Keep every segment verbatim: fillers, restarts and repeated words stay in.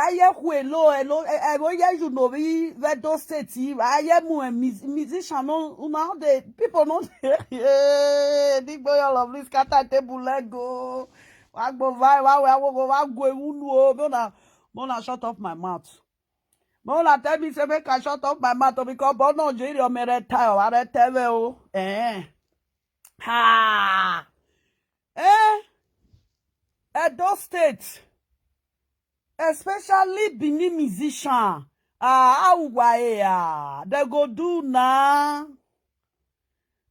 Aye, hello, hello, eh, eh, oh, yeah, you know, we, we don't say tea. Aye, mu, eh, mus-, musician, no, no, the people, no, eh, the boy, all of this, scatter table, let go. Wa go, why, why, why, why, why, go, who know, no, na, no, na, shut up my mouth. No, na, tell me, say, make I shut up my mouth, oh, because, but no, Jerry, oh, me, red tie, oh, red tie, oh, eh. Ha! Eh? Edo State, especially Benin musician, ah, how wa, eh, ah, they go do now?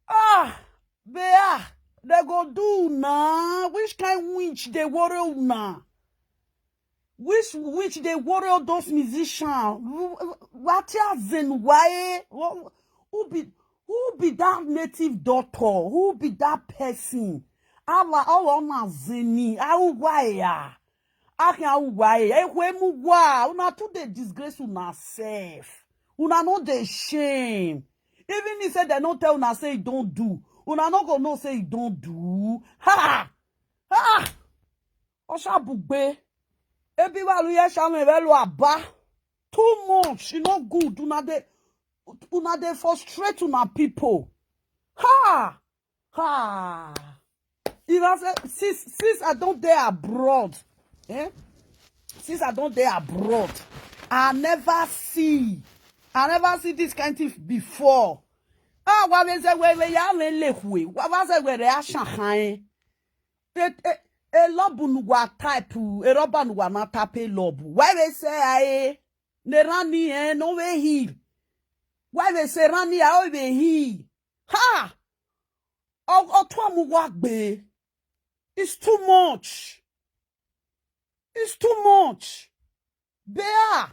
Ah, they are, they go do now. Which kind witch they worry now? Which witch they worry all those musicians? What zen why? Who be, who be that native doctor? Who be that person? Awa, awa, na zeni. Awa, ya. Ake, awa, ya. Ekwe mu wa. Una too dey disgrace una self. Una no dey shame. Even if say they no tell una say e don do, una no go know say e don do. Ha! Ha! Osha bugbe. Ebi wa lu ye shame ve lu aba. Too much. E no good. Una dey, una dey frustrate una people. Ha! Ha! If I say, since, since I don dey abroad, eh? Since I don dey abroad, I never see, I never see this kind thing before. Ah, wa be say we, we ya we le hwe. Wa, wa say we re a Shanghai. E, e, e lobu nu wa type, e roba nu wa na type e lobu. Why they say, aye, ne rani, eh, no we heal. Why they say rani, I we heal. Ha! O, o, to mu wa gbe. It's too much. It's too much. Bea.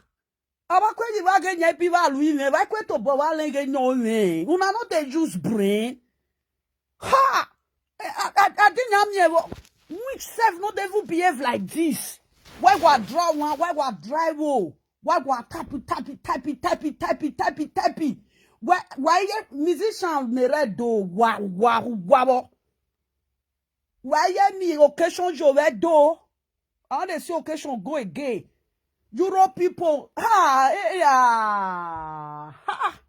Abakwe di wa ge nye bi wa lu ime. Wa kwe to bo wa le ge nyo ime. Una no dey use brain. Ha! I, I, I, I didn't have me. Which self no dey even behave like this? Why wa draw one? Why wa drive, oh? Why wa tap it, tap it, tap it, tap it, tap it, tap it, tap it? Why, why ye musician me red do? Wa, wa, wa, wa. Why ye me occasion yo red do? I dey see occasion go again. Europe people, ha, eh, eh, ah, ha.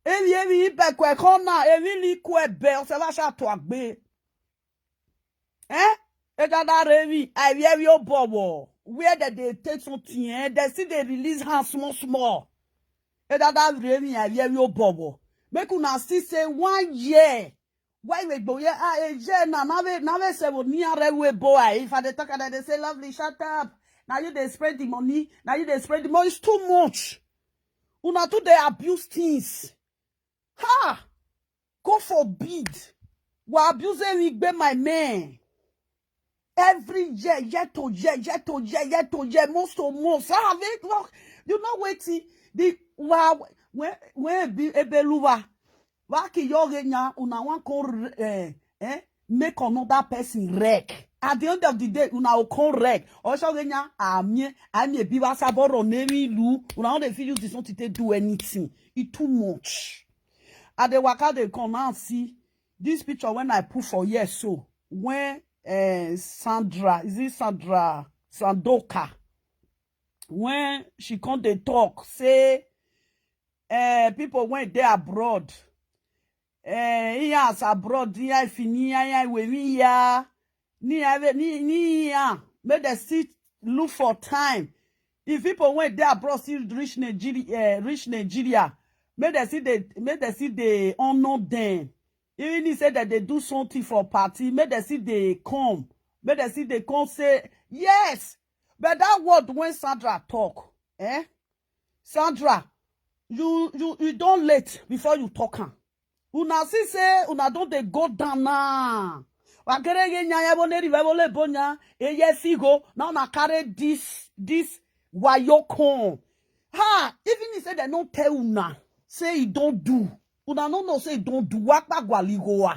Evi, evi, ibe kwe kona, evi li kwe be, o se va sha to agbe. Eh? E dada revi, I hear you bobo. Where they, they take something, eh? They see they release hand small, small. E dada revi, I hear you bobo. Make una see say one year. Why we go here? Ah, eh, yeah, na, na we, na we say we near we boy. If I dey talk and they say, "Lovely, shut up." Now you dey spread the money. Now you dey spread the money. It's too much. Una too dey abuse things. Ha! God forbid. We abuse him, he be my man. Every year, year to year, year to year, year to year, month to month. Ah, they, look, you know wetin? The, wa, when, when be ebeluwa, wa ki yo ge nya, una wan come, eh, eh, make another person wreck. At the end of the day, una will come wreck. Osho ge nya, amie, amie bi wa saboro nemi lu. Una no dey fit use this one to take do anything. E too much. I dey waka dey come now see this picture when I put for here so. When, eh, Sandra, is it Sandra Sandoka? When she come dey talk, say, eh, people wey dey abroad, eh, iya as abroad, iya ifini, iya, iya iwe mi ya, ni ya, ni, ni ya, make dem still look for time. If people wey dey abroad still reach Nigeria, eh, reach Nigeria, make dem still dey, make dem still dey honor dem. Even if say that they do something for party, make dem still dey come. Make dem still dey come say, yes. But that word when Sandra talk, eh? Sandra, you, you, you don late before you talk am. Una see say una don dey go down now. Wa kere ye nya ya bo ne rive bo le bo nya. E ye si go. Now una carry this, this wayo come. Ha, even if say they no tell una, say e don do. Una no know say e don do. Wa pa gwali go wa.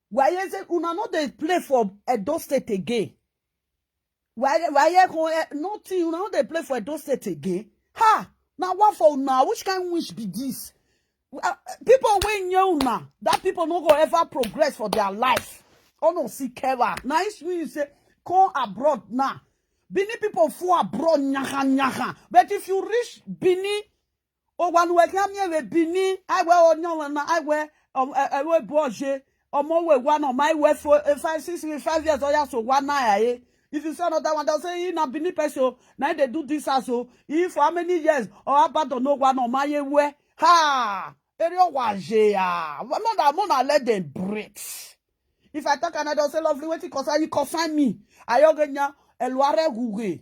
Why you say una no dey play for Edo State again? Why, why you go, eh, nothing, una no dey play for Edo State again? Ha! Now what for now? Which kind wish be this? Uh, people wey know now, that people no go ever progress for their life. Oh no, see Keva. Now it's when you say, come abroad now. Benin people for abroad, nyaha, nyaha. But if you reach Benin, Owanuwekiamie we Benin, I wear on your, I wear, um, I wear boje, um, we one on my way for uh, five, six, five years, or so one night. If you say another one, they'll say, in a Benin person, now they do this as so. If for how many years, or abandon no one on my way. Ha! Area waje, ah. Not that I'm gonna let them breathe. If I talk another, say, lovely, what it concern you, concern me. Ayogenya, Eluare Guge.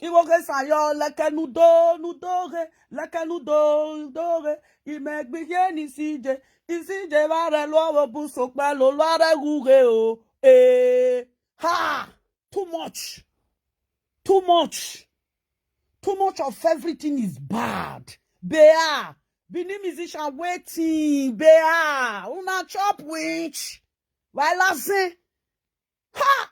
Iwoge sayo, leke nudo, nudoge, leke nudo, nudoge. Imegbiye ni sije, isije vare lo obu sokpe lo Luare Guge o. Eh, ha! Too much. Too much. Too much of everything is bad. Bea, Benin musician waiting. Bea, una chop winch. Why laughing? Ha!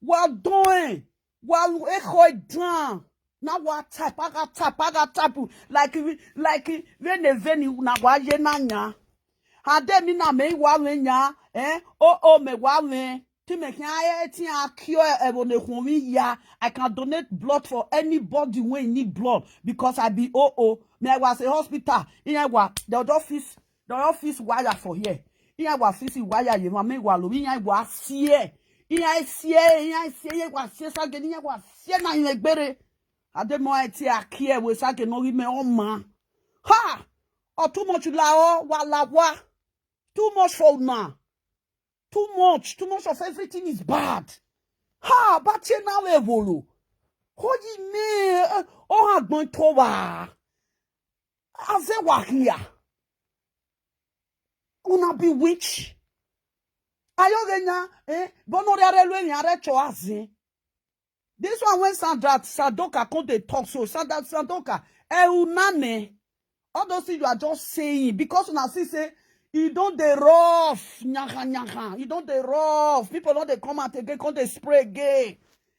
Well done. Well, echo it down. Now what type? I got type. I got type. Like, like, veni, veni, na wa ye na nya. Ade mi na me wa we nya. Eh? Oh, oh, me wa we. Ti me can I ti a cure e wo ne kun wi ya. I can donate blood for anybody when need blood because I be oh oh. Me I was a hospital. In I was the office, the office wire for here. In I was fixing wire ye ma me wa lo. In I was here. In I see, in I see ye wa see sa ge in I was see na in egbere. Ade mo I ti a cure we sa ge no ri me o ma. Ha! Or too much la o wa la wa. Too much for una. Too much. Too much of everything is bad. Ha, but you now evolo. Hoji me, oh, agbon to wa. Aze wa here. Una be witch. Ayogenya, eh? Bono re are lo eni are cho aze. This one when Sandra Sadoka come dey talk so, Sandra Sadoka, eh, unane. All those things you are just saying because una see say e don dey rough, nyaha nyaha. E don dey rough. People don dey come out again, come dey spray again.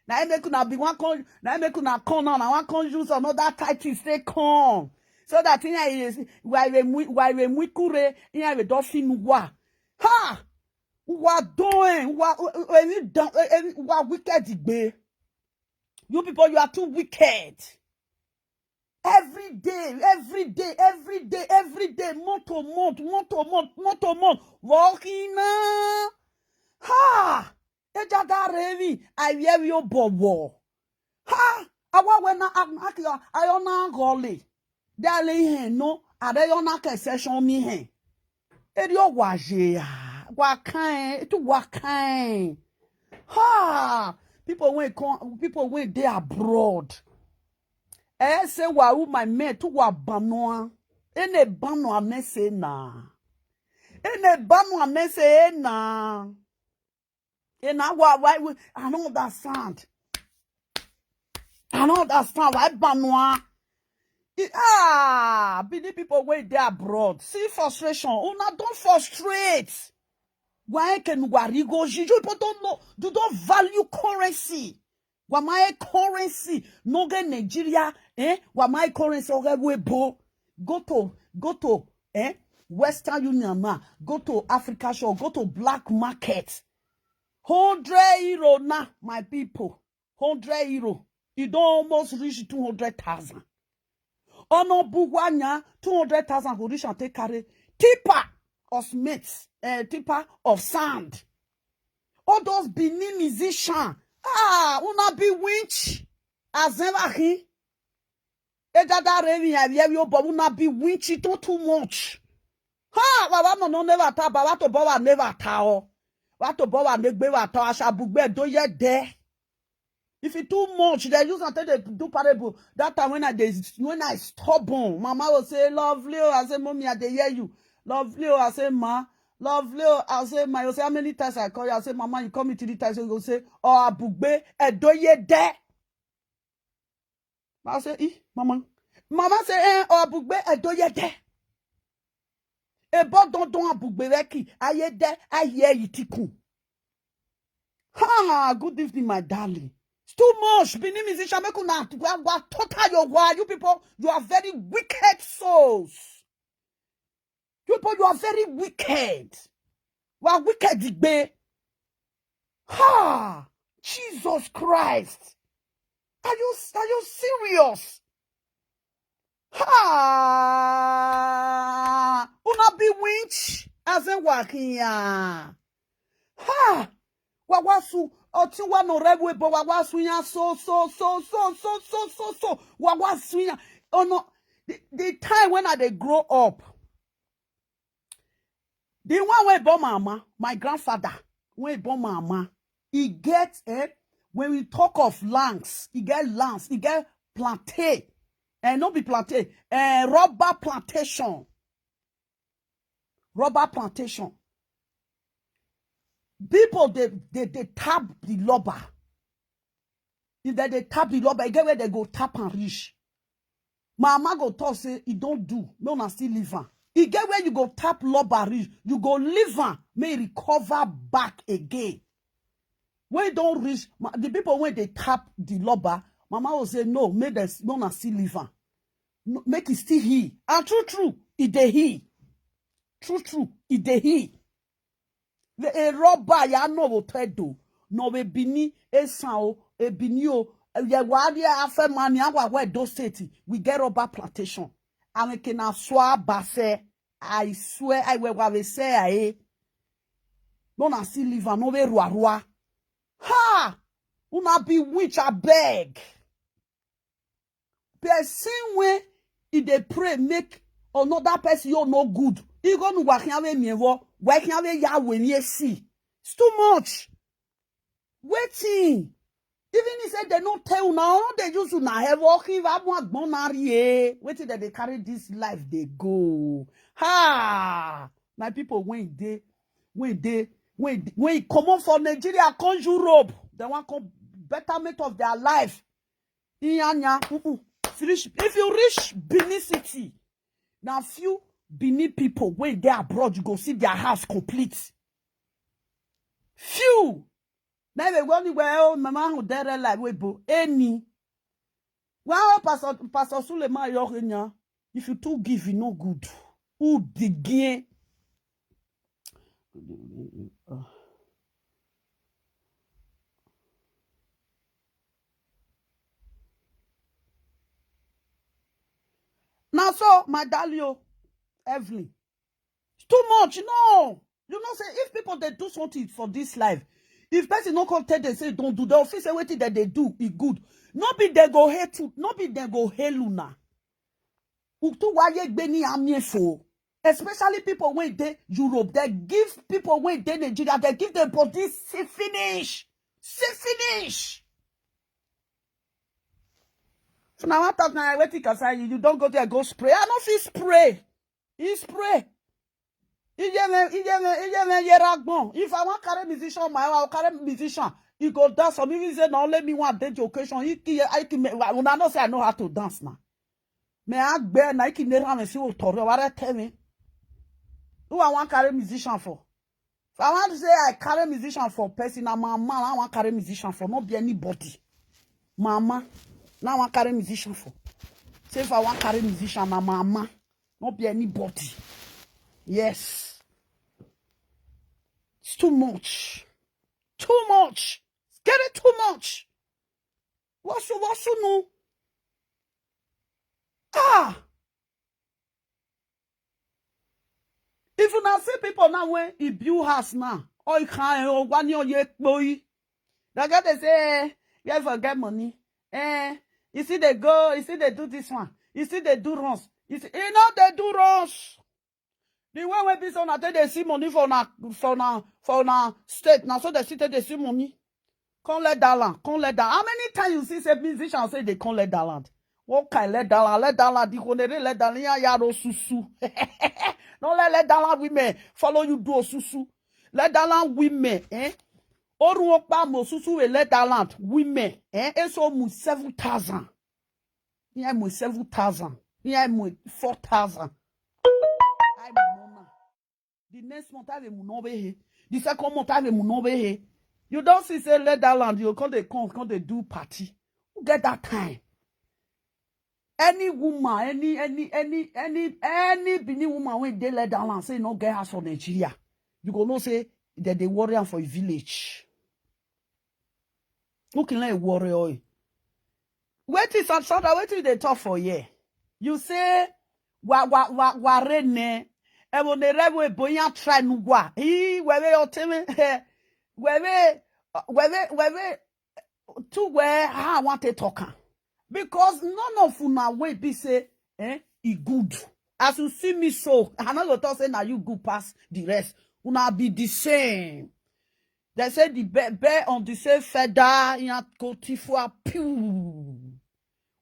Na im make una be one come, na im make una come now. Na one come use another title say come so that here is why we why we kure here we don fin wa. Ha! Wa don wa wa wicked gbe. You people, you are too wicked. Every day, every day, every day, every day, month to month, month to month, month to month. Walking now. Ha! Ejada revi, I hear you bobo. Ha! Awa wena akio, ayona gole. Dale he no, are yona ke session mi he. Eri o wa je ya, wa kan, tu wa kan. Ha! People when come, people when they abroad. Eh, say wa u my man tu wa banoa. Ene banoa me say na. Ene banoa me say na. Ena wa why we I don't understand. I don't understand why banoa. Ah, Benin people wey dey abroad see frustration. Una don frustrate. Why can warigo? You people don't know. You don't value currency. Wamae currency no get Nigeria. Eh? Wamae currency oge webo. Go to go to eh? Western Union now. Go to Africa Shore. Go to black market. Hundred euro now, my people. Hundred euro. E don almost reach two hundred thousand. Ono bugwanya two hundred thousand go reach and take carry tipper of cement, uh, tipper of sand. All those Benin musician, ah, una be winch. Azenvahi. Ejada revi ya vievi o bobu na be winch it too much. Ha, baba no no never ta, baba to baba never ta o. Wa to baba negbe wa ta asha bugbe do ye de. If it too much, they use and take they do parable. That time when I dey when I stubborn, mama will say, "Lovely," oh, I say, "Mommy, I dey hear you." "Lovely," oh, I say, "Ma." "Lovely," oh, I say, "Ma." You say, "How many times I call you?" I say, "Mama, you call me three times." So you go say, "Oh, abugbe, edoye de." I say, "Eh, mama." Mama say, "Eh, oh, abugbe, edoye de." Ebo don don abugbe reki, aye de, aye itiku. Ha, good evening, my darling. It's too much. Benin musician, make una go total your wa. You people, you are very wicked souls. You people, you are very wicked. We are wicked, Igbe. Ha! Jesus Christ. Are you are you serious? Ha! Una be winch as a working ya. Ha! Wawasu, oti wa no rebu ebo wawasu ya so so so so so so so so wawasu ya. Oh no, the, the time when I dey grow up, the one wey born mama, my grandfather, wey born mama, he get eh, when we talk of lands, he get lands, he get plantain, and no be plantain, eh, rubber plantation, rubber plantation. People they they they tap the rubber. If they they tap the rubber, e get where they go tap and reach. Mama go talk say e don do, make una still leave am. E get where you go tap rubber reach, you go leave am, make e recover back again. When e don reach, ma- the people when they tap the rubber, mama will say no, make them make una still leave am. No, make e still heal. And true true, e dey heal. True true, e dey heal. A rubber ya no will tell do. No we bini e san o, e bini o. Ye wari afe mani awa we do state. We get rubber plantation. And we can swear base. I swear I will we say I. No na see liver no we rua rua. Ha! Una be witch abeg. Person wey e dey pray make another person yo no good. Igonu wa kian we miewo, wa kian we ya we mi esi. It's too much. Waiting. Even if say they no tell una, no dey use una head walk if I want gbon na rie. Waiting that they carry this life they go. Ha! My people when they when they when when e comot for Nigeria come Europe, they wan come betterment of their life. Inyanya, mm-mm. Finish. If you reach Benin City, na few Benin people wey dey abroad, you go see their house complete. Few. Na even when we oh mama who dere like we bo any. Well, Pastor Pastor Suleiman Yohenya, if you too give, e no good. Who begin? Now so my darling, oh, Evelyn, it's too much. No, you know say if people they do something for this life, if person no come tell them say don't do, they feel say wetin that they do e good. No be they go hate you, no be they go hail una. Utu waye gbeni amie fo. Especially people wey dey Europe, they give people wey dey Nigeria, they give them body see finish, see finish. So now I talk now wetin concern you, you don go there go spray. I no fit spray. He spray. Iyeme iyeme iyeme yeragbon. If I wan carry musician my own, I will carry musician. He go dance for me. He say na only me wan dey the occasion. He kiye I kiye. Una know say I know how to dance now. Me agbe na iki ne ran si otore ware tell me. Who I wan carry musician for? If I want to say I carry musician for person, na mama I wan carry musician for, not be anybody. Mama, na I wan carry musician for. Say if I wan carry musician, na mama, not be anybody. Yes. It's too much. Too much. Get it too much. Wasu wasu no. Ah. If una see people now when he build house now, or he can or one year ye kpoi. They get they say, eh, you ever get money? Eh, you see they go, you see they do this one, you see they do runs. You see, you know they do runs. The way wey be so na take dey see money for na for na for na state na so they see take dey see money. Come let that land, come let that. How many times you see say musician say they come let that land? What kind let that land? Let that land, the honore let that land. Ya yaro susu. Don't let let that land women follow you do susu. Let that land women, eh? Oruopa mo susu we let that land women, eh? Eso mu seven thousand. Ihe mu seven thousand. Ihe mu four thousand. I mu no na. The next month I will mu no be he. The second month I will mu no be he. You don't see say let that land you come they come come they do party. Who get that time? Any woman, any any any any any Benin woman when they let that land say no get house for Nigeria, you go know say that they worry am for a village. Who can let worry oil? Wetin, Sandra, wetin you dey talk for here? You say wa wa wa ware ne. Ewo ne rewo ebo ya try nu wa. Ii, wewe oteme. Wewe, wewe, wewe. Two way how I want to talk am. Because none of una wey be say, eh, e good. As you see me so, I no go talk say na you good pass the rest. Una be the same. They say the bear, bear on the same feather, ya go tifua pew.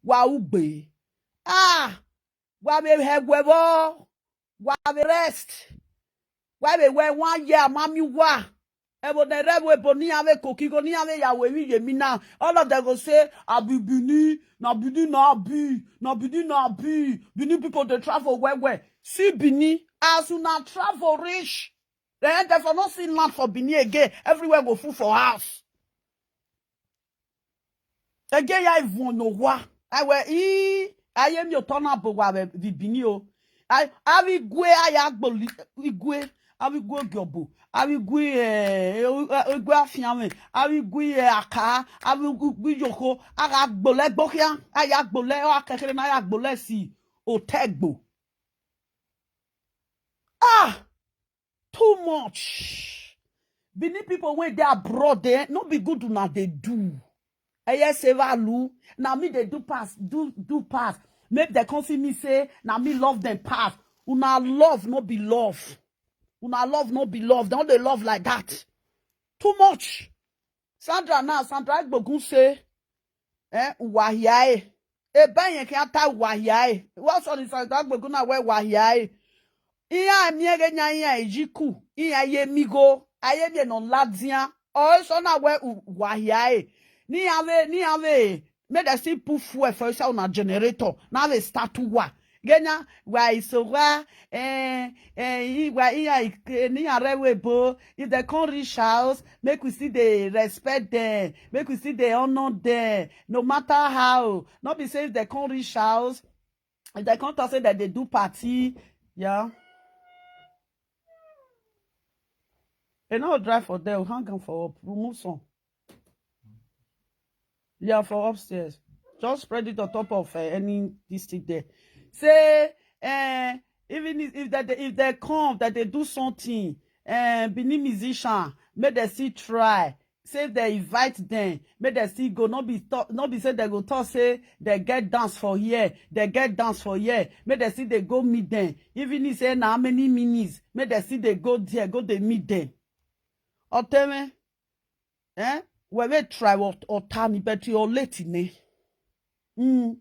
Wa ugbe. Ah, wa be hegwebo. Wa be rest. Wa be we one year, mami wa. Ebo ne rewo ebo ni ave kokigo ni ave ya we wi ye mi now. All of them go say, "Abi Bini, na Bini na Abi, na Bini na Abi." Bini people dey travel well well. See Bini, as una travel reach, then they for no see land for Bini again. Everywhere go full for house. Ege ya ivun no wa. Awe i aye mi otona bo wa we vi Bini o. Ai, avi gwe aya gboli igwe. Avi gwe gyobo. Avi gwe, eh, igwe afiame. Avi gwe, eh, aka. Avi gwe yoko. Aga gbole gbokia. Aya gbole o akekere na aya gbole si otegbo. Ah! Too much. Benin people wey dey abroad, eh, no be good una dey do. Eye say value, na me dey do pass, do, do pass. Make dem come see me say, na me love them pass. Una love no be love. Una love no be love. Dem no dey love like that. Too much. Sandra now, Sandra Igbogun say, eh, wahiae. Ebe yen ke ata wahiae. What son is Sandra Igbogun na we wahiae? Iya mi ege nya iya ejiku. Iya ye mi go. Aye mi no ladia. O so na we u- wahiae. Ni ave, ni ave. Make dem still put fuel for inside una generator. Now they start to wa. Genya, wa isowa, eh, eh, i- wa iya ike- ni arewe bo. If they come reach house, make we see they respect them. Make we see they honor them. No matter how. Not be say if they come reach house, if they come talk say that they do party, yeah. E no drive for there, hang am for up, remove some. Yeah, for upstairs. Just spread it on top of, uh, any this thing there. Say, eh, even if, if that they, if they come, that they do something, eh, Benin musician, make they still try. Say if they invite them, make they still go. Not be talk, not be say they go talk say they get dance for here, they get dance for here. Make they still they go meet them. Even if say na how many minutes, make they still they go there, go they meet them. Oteme, eh? We will try what or tani, but you're late in it. Mm.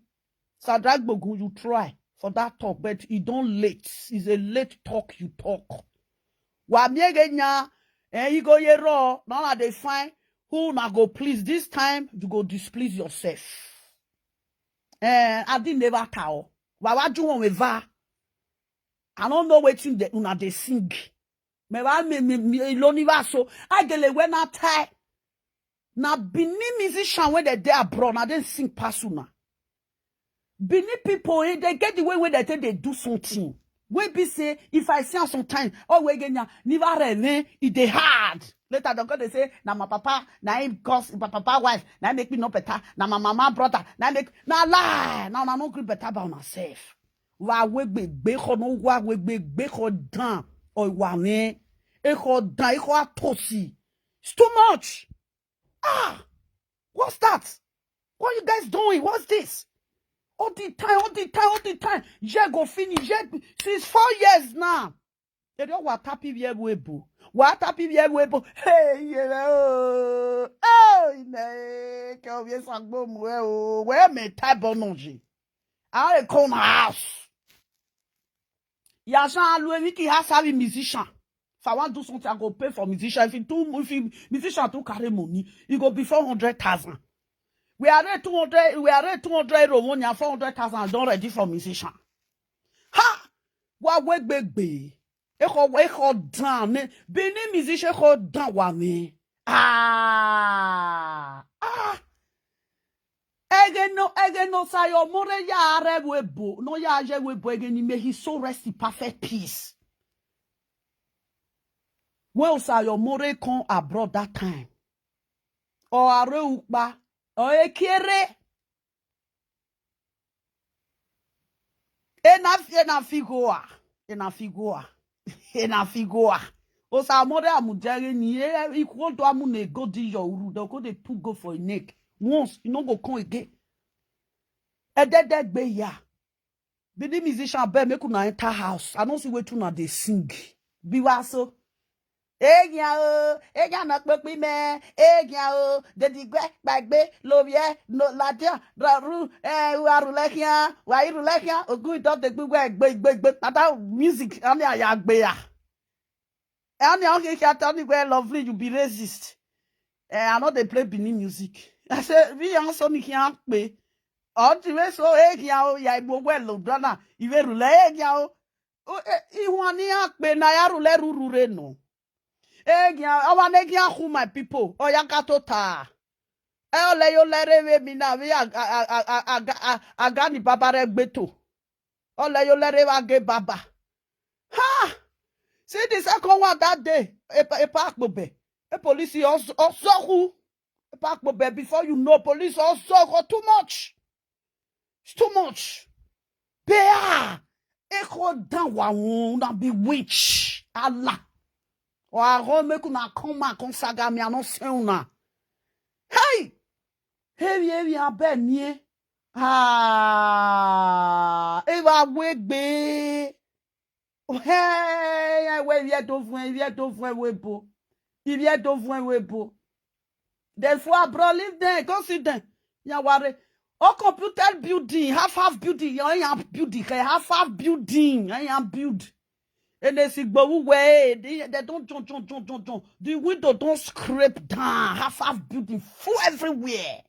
Sadrach Bogun, you try for that talk, but you don't late. It's a late talk you talk. Wa miege nya, eh, you go ye raw. Now they find who na go please. This time you go displease yourself. Eh, I didn't never tell. Wa wa ju won we va. I don't know wetin the una dey sing. Me wa me me me lo ni va so. I get le when I tie. Na Benin musician when they dey abroad, na dem sing pass una. Benin people, eh, they get the way where they take they do something. Wey be say, if I see am sometimes, oh, we get nya, never remain, it dey hard. Later, dem go dey say, "Na my papa, na him cause my papa wife, na him make me no better, na my mama brother, na him make," na lie, na una no gree better by una self. Wa we gbe gbe ko no wa we gbe gbe ko dan, o wa me, e ko dan, e ko atosi. It's too much. Ah, what's that? What are you guys doing? What's this? All the time, all the time, all the time. Year go finish. Year, since four years now. They don't wa tapi we ebo. Wa tapi we ebo. Hey, yeah, oh. Oh, ne, ke o ye sangbo mu e o. We me type bononji. I come house. Yasha Aluemi ki has a musician. If I want do something, I go pay for musician. If you too, if you musician too carry money, it go be four hundred thousand. We are ready two hundred, we are ready two hundred euro money and four hundred thousand don ready for musician. Ha! Wa we gbegbe. E ko, e ko dan me. Benin musician ko dan wa me. Ah! Ah! Ege no, ege no sayo more ya are we bo. No ya je we bo ege ni, may he so rest in perfect peace. When Osayo More come abroad that time, or Are Ukpa, or Ekere, Ena fi ena fi go a. Ena fi go a. Ena fi go a. Osa more amujere ni e ikwo do amu na ego di your uru do go dey put go for your neck. Once you no go come again. Edede gbe ya. Be the musician, abeg make una enter house. I no see wetin una dey sing. Be wa so. Egya o, egya na kpekpe me, egya o, dedi gbe gbagbe lobie no ladia raru eh waru lekia, wa iru lekia, ogun don dey gbigbe gbe gbe gbe. Na that music ani aya gbe ya. Ani okay kia tell me where lovely you be racist. Eh, I no dey play Benin music. I say we yan so ni kia pe. All the way so egya o ya igbo well o brother. Iwe rule egya o. O eh, ihu ani ya pe na ya rule ruru re no. Egya awa ne gya who my people. Oya ka to ta. E ole yo lere we mi na we aga aga aga aga aga ni babare gbeto. Ole yo lere wa ge baba. Ha! See the second one that day. Epa epa akpobe. E police ozoku. Epa akpobe before you know police ozoku too much. It's too much. Bea. Eko dan wa won na be witch. Allah. Wa go make una come and come saga me, I no say una. Hey! Heavy heavy abeg me. Ah, ewa wegbe. Hey, we we do fun, we do fun we bo. We do fun we bo. Then for abroad live there, go sit there. Ya worry. All computer building, half half building, ya ya building, half half building, ya ya build. And they see go way, they they don't jump jump jump jump jump. The window don't scrape down, half half building full everywhere.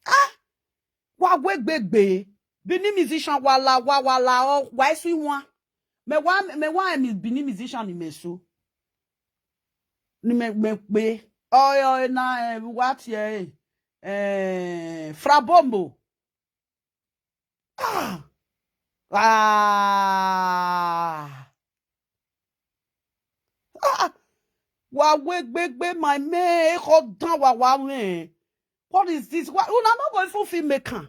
Ah, wa wegbegbe. Benin musician wala wa wala o wa esi wan. Me wa me wa mi Benin musician ni me so. Ni me me pe. Oyo na eh, what ye eh Frabombo. Ah. Ah. Ah. Wa wegbegbe my man, e ko dan wa wa me. What is this? Why una no go even fit make am?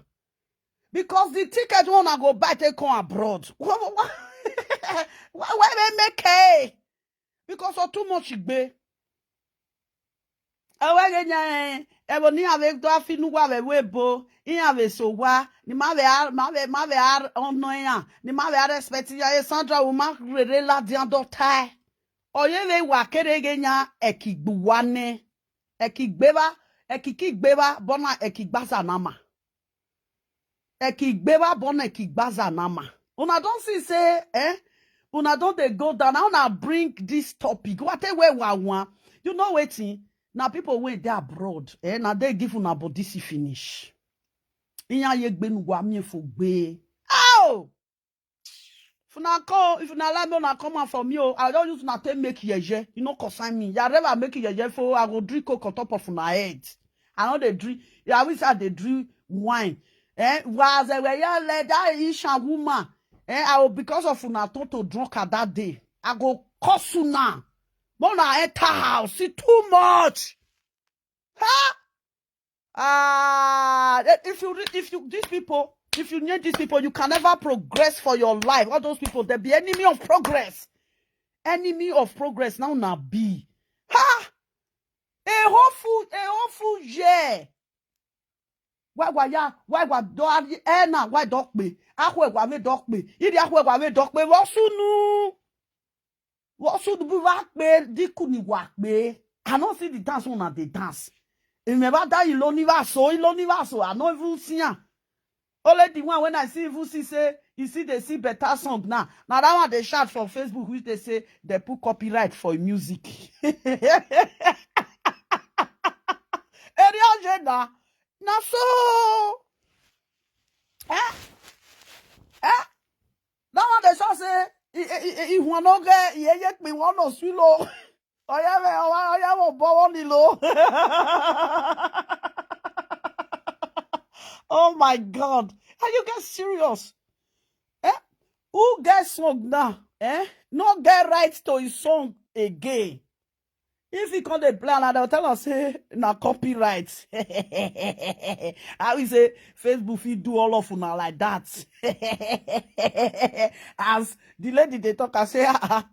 Because the ticket wey una go buy take come abroad. Why why why why make e? Because of too much igbe. Awege nya eh, ebo ni ave do afinu wa ve webo, in ave so wa, ni ma ve ar ma ve ma ve ar ono ya, ni ma ve ar respect ya e Sandra wo ma rere la di ando tai. Oye ve wa kerege nya ekigbuwane. Ekigbeva, ekikigbe va bona ekigbaza nama. Ekigbe va bona ekigbaza nama. Una don see say eh una don dey go down. Now una bring this topic. What a way wa wan. You know wetin? Na people wey dey abroad eh na dey give una body see finish. Iya ye gbenu wa mi fo gbe. Oh! If una come, if una like me, una come out for me. Oh, I don't use una take make yeye. You no concern me. Ya never make yeye for I go drink coke on top of una head. I no dey drink. Ya wish I dey drink wine. Eh, was a way ya let that Asian woman. Eh, I will because of una turn to drunk at that day. I go curse una. But una enter house. See too much. Ha! Ah, eh, if you re- if you these people, if you need these people, you can never progress for your life. All those people, they be enemy of progress. Enemy of progress now na be. Ha! A hopeful, a hopeful year. Why why ya? Why why do I eh na why dog me? Akwe why me dog me? Idi akwe why me dog me? What soon? What should be wa pe diku ni wa pe? I no see the dance una dey dance. Remember that Iloni va so, Iloni va so. I no even see am. Only the one when I see even see say you see they see better song now. Now that one they shout for Facebook which they say they put copyright for music. Eri oje na na so. Eh? Eh? That one they shout say ihu no get iye pe one no swilo. Oya me oya oya wo bowo ni lo. Oh my God. Are you guys serious? Eh? Who get song now? Eh? No get right to his song again. If he come dey play am, dem tell am say na copyright. How we say Facebook fit do all of una like that? As the lady dey talk, I say, ah, ah,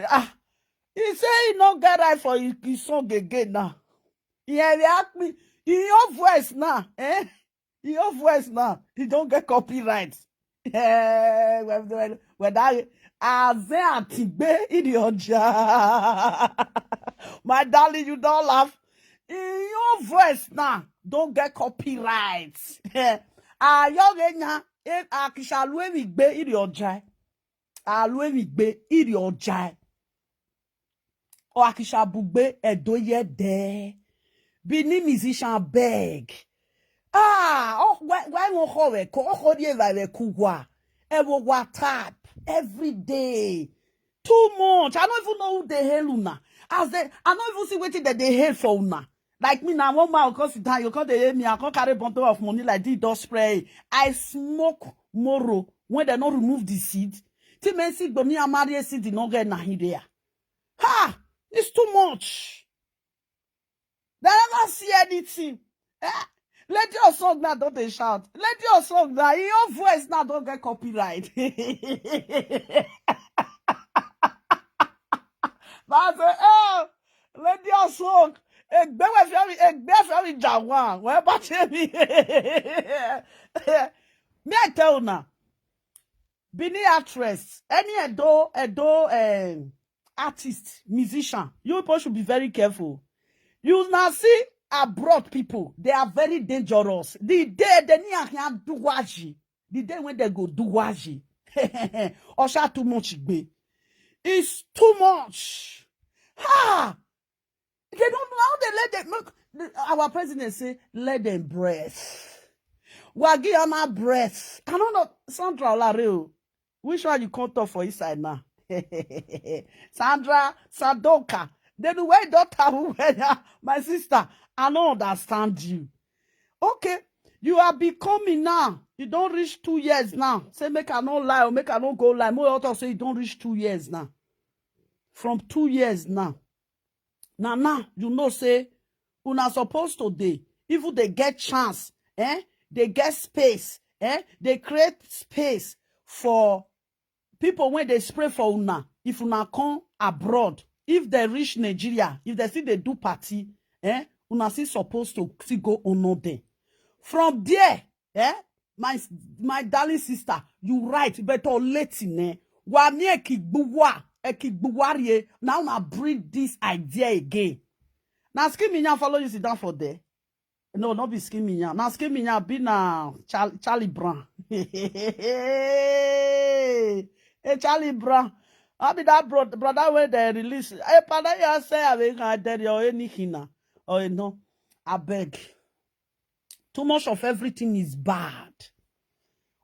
ah. He say he no get right for his, his song again now. He react me. In your voice now, eh? In your voice now, he don't get copyright. Eh, well, well, well, that Aze Atigbe in the Oja. My darling, you don't laugh. In your voice now, don't get copyright. Eh, Ayogenya, eh, Akishaluemi Gbe in the Oja. Aluemi Gbe in the Oja. Or Akishabugbe Edoyede. Benin musician beg. Ah, oh, why, why won't ho we ko, oh, ho die va we ku wa. E wo wa tap every day. Too much. I don't even know who they hail una. As they, I don't even see wetin that they hail for una. Like me now, one man come sit down, you come dey hail me, I come carry bundle of money like this, don spray. I smoke moro when they not remove the seed. Ti men seed, but me, I marry a seed, no get na here there. Ha! It's too much. They never see anything. Eh? Lady Osong now don't they shout. Lady Osong now, in your voice now don't get copyright. But I say, oh, Lady Osong, egbe we fi mi, egbe fi mi jawan, we ba che mi. Me I tell una, Benin actress, any Edo, Edo, eh, artist, musician, you people should be very careful. You now see abroad people, they are very dangerous. The day they need to do waji, the day when they go do waji, Osha too much gbe. It's too much. Ha! They don't know how they let them make the- our president say, let them breath. Wagiyama breath. I don't know, Sandra Olareo. Which one you come talk for inside now? Sandra Sadoka. Then where daughter who were my sister? I don't understand you. Okay, you are becoming now. You don't reach two years now. Say make I no lie or make I no go lie. More author say you don't reach two years now. From two years now. Now now you know say una supposed to dey, even they get chance, eh? They get space, eh? They create space for people when they spray for una. If una come abroad, if they reach Nigeria, if they see they do party, eh? Una see supposed to see go honor them. From there, eh? My my darling sister, you right, but late in eh? Wa mi ekigbuwa, ekigbuwarie. Now una bring this idea again. Now skin me now follow you sit down for there. No, not be skin me now. Now skin me now be now Charlie, Charlie Brown. Hey, Charlie Brown. I be that brother, brother where they release. Hey, Pada, you say I will not tell you anything now. Oh no, I beg. Too much of everything is bad.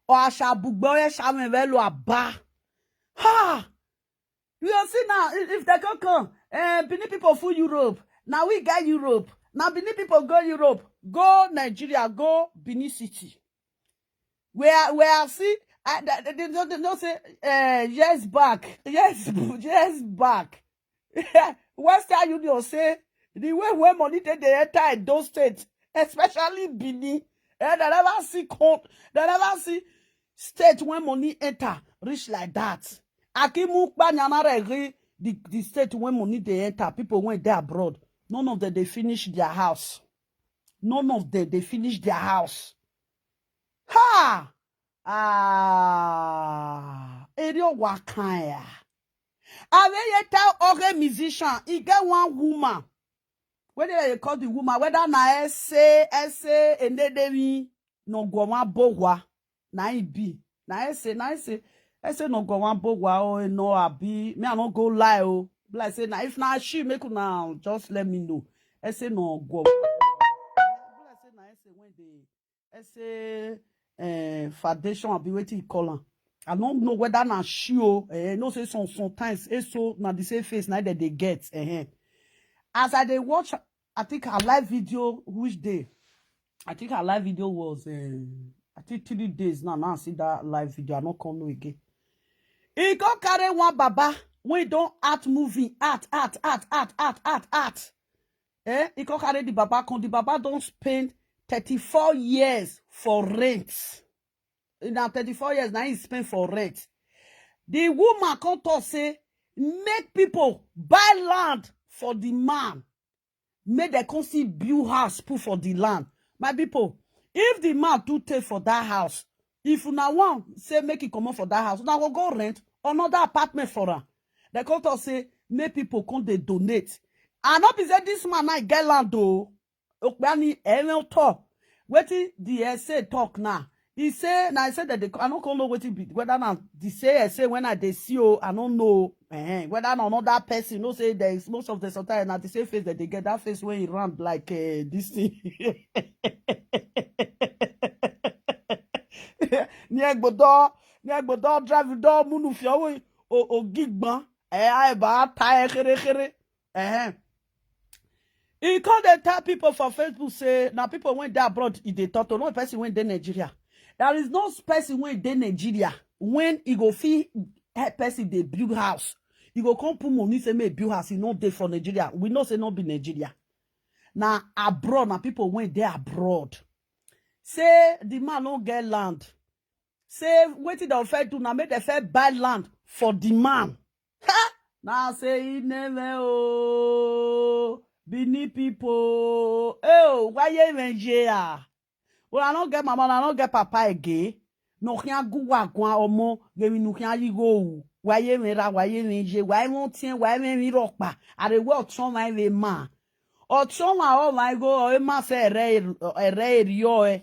Or I shall bugboy shall me velo aba. Ha! You see now, if, if they can come, eh, Benin people full Europe. Now we get Europe. Now Benin people go Europe, go Nigeria, go Benin City. Where where I see, I, they, they, they, they don't say, uh, yes back, yes, yes back. Western Union say the way where money they, they enter in those states, especially Benin, and they never see court, they never see state when money enter reach like that. Akimu Kpanyana Regi, the, the state when money they enter, people when they abroad, none of them they finish their house. None of them they finish their house. Ha! Ah, Erio Wakaya. I will tell okay musician, he get one woman. Whether they call the woman, whether na essay, essay, and then no go one bowa, na he be. Na essay, na essay, essay no go one bowa, oh, no, I be. Me, I no go lie, oh. Be like say, na if na she make una just let me know. Essay no go. Be like say na essay when they essay, eh, foundation, I be waiting call am. I don't know whether na she, oh, eh, no say some, sometimes, eh, so na the same face na that they get, eh. As I dey watch, I think her live video, which day? I think her live video was, eh, I think three days now, now I see that live video, I no come know again. He go carry one baba, wey don act movie, act, act, act, act, act, act, act. Eh? He come carry the baba come. The baba don spend thirty-four years for rent. Na thirty-four years na he spend for rent. The woman come talk say, make people buy land for the man. Make dem come see build house put for the land. My people, if the man too take for that house, if una wan say make he comot for that house, una go go rent another apartment for am. Dem come talk say make people come dey donate. And no be say this man now get land o. Okpani Ellen talk. Wetin the essay talk now? He say, na I say that they, I no come know wetin be, whether na the say essay when I dey see o, I no know. Eh, whether na another person, no say there is most of the sometimes na the same face that they get, that face when he round like uh, this thing. Ni egbodo, ni egbodo drive door munu fi owo o gigban. Eh, I ba ta e kere kere. Eh. He come dey tell people for Facebook say na people wey dey abroad e dey talk to, no person wey dey Nigeria. There is no person wey dey Nigeria when he go fit help person dey build house. He go come put money say make build house. He no dey for Nigeria. We know say no be Nigeria. Na abroad, na people wey dey abroad. Say the man no get land. Say wetin dem fit do na make dem fit buy land for the man. Ha! Na say he never oh Benin people. Oh, why you even here? Well, I don't get mama, I don't get papa again. No can go wa gwa omo, gave me no can you go. Why you even ra, why you even je, why won't you, why even rock pa? Are they well tron my ma? Or tron my oh my go, or ma say re re yo eh.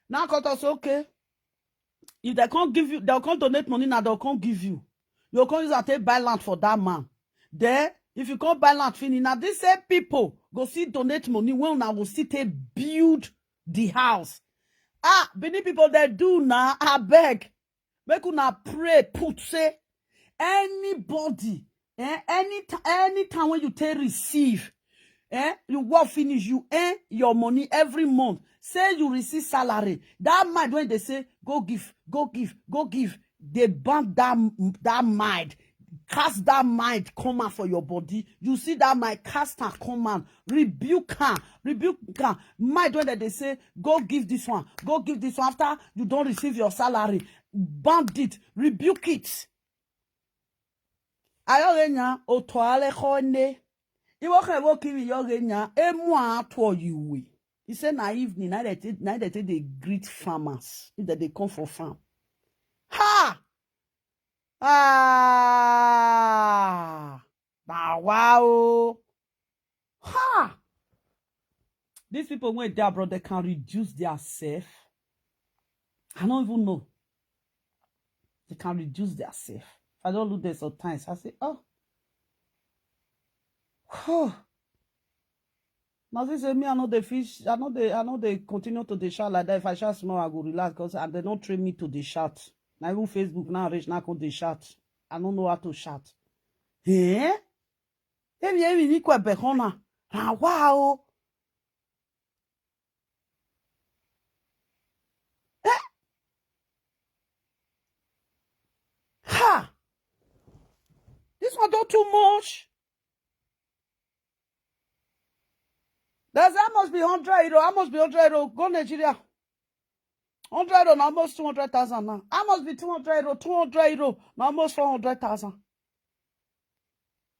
Now cut us okay. If they can't give you, they'll come donate money now, they'll come give you. You'll come use and take buy land for that man. Then, if you can't buy land finish, now these same people go see donate money when I will see take build the house. Ah, Benin people, they do now. I beg. Make una pray put say anybody eh, any anytime when you take receive eh, you work finish, you earn your money every month, say you receive salary, that mind when they say go give, go give, go give, they ban that that mind. Cast that mind come out for your body. You see that mind, cast and come out. Rebuke her, rebuke her. Mind when they say go give this one, go give this one. After you don't receive your salary, bandit, rebuke it. Ayogenya otoale khone. Iwo khe wo kiwi yogenya emu atwo yuwe. He say na evening, na they take, na they take dey greet farmers if they dey come for farm. Ha! Ah! Na wow! Ha! These people when they abroad, they can reduce their self. I don't even know. They can reduce their self. I don't look there sometimes. I say, oh, oh. Now this say me, I know they fish. I know they, I know they continue to the shout like that. If I shout small, I go relax because and they don't train me to the shout. Now even Facebook now reach now come the shout. I don't know how to shout. Eh? Emi emi ni kwa bekona. Na wow. Eh? Ha! This one don't too much. That's how must be hundred euro. How must be hundred euro? Go Nigeria. Hundred euro na almost two hundred thousand now. How must be two hundred euro? Two hundred euro na almost four hundred thousand.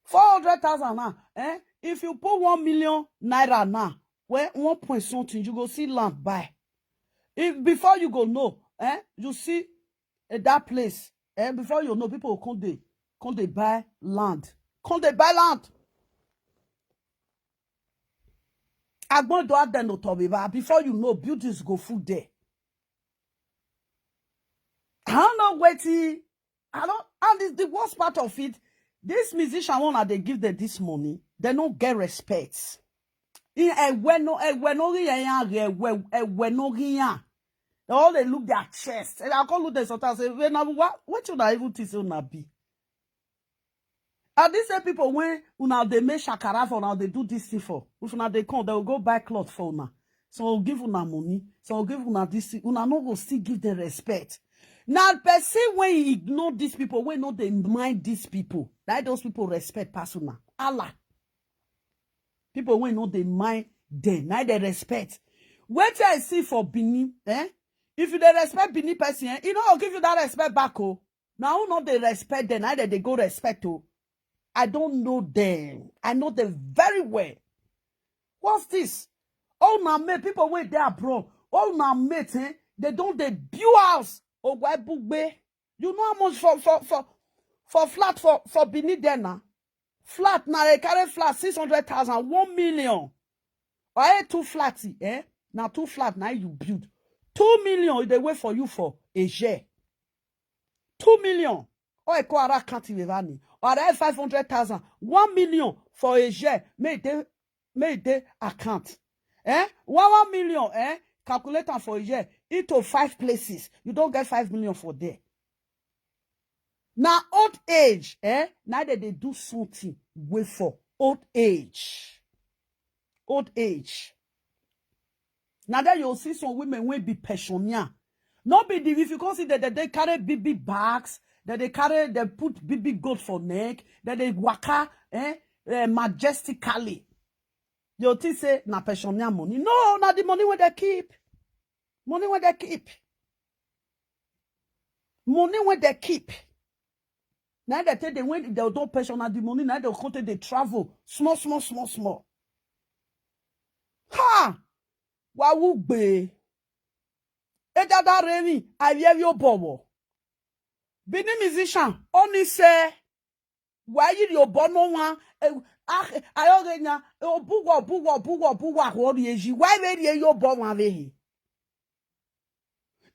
Four hundred thousand now. Eh? If you put one million naira now, where one point something, you go see land buy. If before you go know, eh? You see eh, that place. Eh? Before you know, people will come they come they buy land. Come they buy land. Agbon do have them no tobiba. Before you know, buildings go full there. I don't know what he I don't and the, the worst part of it, this musician one that they give them this money, they don't get respect. In a well no a well no yeah yeah well a well no yeah. They all they look their chest. And I call look them sometimes say, when I what what should I even teach you na be? And these same people when una they make shakara for now they do this thing for. If una they come, they will go buy cloth for una. So will give una money. So will give una this thing. Una no go still give them respect. Now, person when he ignore these people, when no they mind these people, like those people respect personal. Allah. People when no they mind them, now they respect. Wait till I see for Benin, eh? If you dey respect Benin person, eh, e no go give you that respect back, oh. Now who no dey respect them, neither they go respect, oh. I don't know them. I know them very well. What's this? Oh, now mate, people wey dey abroad. Oh, now mate, eh? They don't dey build house. Oh, why bugbe? You know how much for for for for flat for for Benin there now? Flat now they carry flat six hundred thousand, one million. Or eh, two flat, eh? Now two flat now you build. Two million they wait for you for a year. Two million. Or I call ara account in Vivani. Or I five hundred thousand, one million for a year. May they may they account. Eh? One one million, eh? Calculate am for a year into five places. You don't get five million for there. Now old age, eh? Now that they do something way for old age. Old age. Now that you'll see some women will be pensioner. Not be the, if you can see that they carry big big bags, that they carry they put big big gold for neck, that they waka, eh, eh, majestically. You think say na pensioner money? No, not the money where they keep. Money where they keep. Money where they keep. Now they take the when they don't pension at the money, now they go take the travel. Small, small, small, small. Ha! Wa wu gbe. E dada remi, ayevi obowo. Benin musician, only say, why you your bono one? Ah, I already now. Obuwa, obuwa, obuwa, obuwa, what do you? Why were you your bono?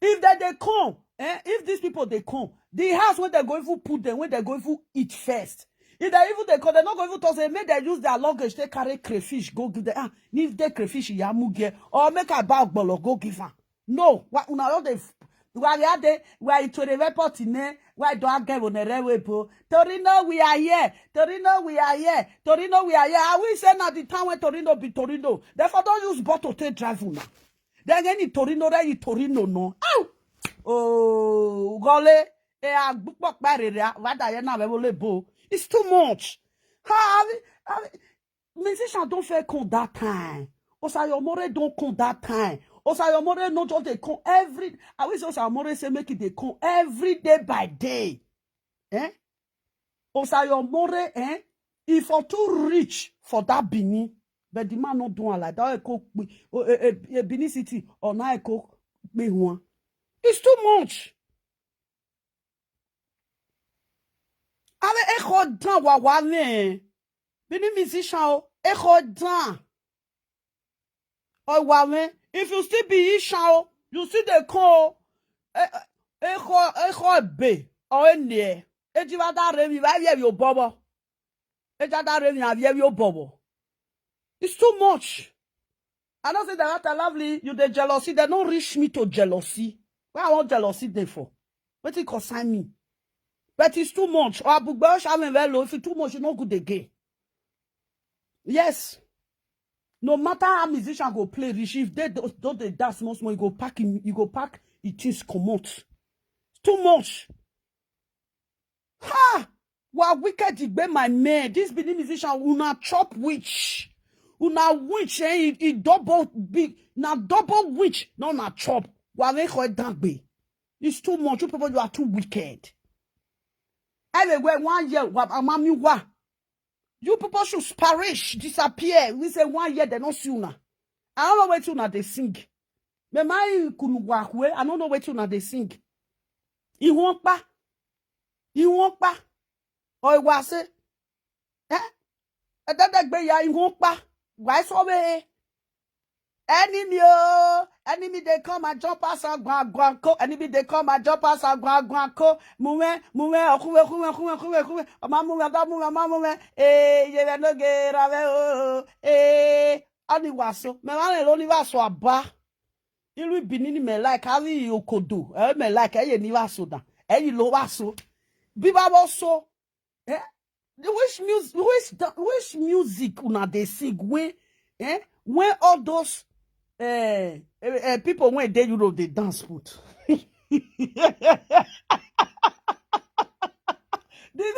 If that they come, eh, if these people they come, the house where they're going to put them, where they're going to eat first. If they even they come, they're not going to say, make they use their luggage, they carry crayfish, go give them. Ah, if they crayfish, yamuge, or make a bag bolo, go give her. No, what una all they why are they why to the report in there? Why do I get on the railway po? Torino, we are here. Torino, we are here. Torino, we are here. I will say now the town where Torino be Torino. Therefore, don't use bottle to drive una. Then any Torino, then you Torino, no. Ow! Oh, gole. Eh, agbukpok barere, ah, wada ye na we bo. It's too much. Ha, I mean, I mean, musician don't fair come that time. Osayomore don't come that time. Osayomore no just they come every. I wish Osayomore say make it they come every day by day. Eh? Osayomore, eh? If for too rich for that Benin, but the man not doing like that. Eko pe- o- e- e- e Benin City or na Eko pe one. It's too much. Ale echo down wa wa ne. Benin musician o echo down. Oh wa ne. If you still be Ishan o, you still dey call. Echo echo be or any. Ejiwa da re mi wa ye yo bobo. Eja da re mi a ye yo bobo. It's too much. I don't say that after lovely, you the jealousy. They don't reach me to jealousy. Where I want jealousy there for? What it concern me? But it's too much. Or Abugbe Oshamen well low. If it's too much, you no good again. Yes. No matter how musician go play rich, if they don't don't they dance small small, you go pack him, you go pack it things come out. Too much. Ha! Wa wicked igbe my man. This Benin musician una chop witch. Una witch eh, e, e double big na double witch. No na chop. Wa we ko dagbe. It's too much. You people, you are too wicked. Everywhere one year, wa amami wa. You people should perish, disappear. We say one year they no see una. I don't know what una they sing. Me my kunu wa hwe. I don't know what una they sing. Iwon pa. Iwon pa. Oi wa se. Eh? Edadagbe ya iwon pa. Wa so we. Enemy o, enemy dey come and jump us and gwan gwan ko. Enemy dey come and jump us and gwan gwan ko. Muwe, muwe, okuwe, kuwe, kuwe, kuwe, kuwe. Oma muwe, oga muwe, oma muwe. Eh, ye we no ge ra we o. Eh, ani waso. Me wa le lo ni waso aba. Ilu Benin ni me like, avi okodo. Eh, me like, eh, ye ni waso da. Eh, ye lo waso. Bi ba waso. Eh? Which music, which da- which music una dey sing when eh when all those eh, eh, eh, people when dey Europe dey dance put. the,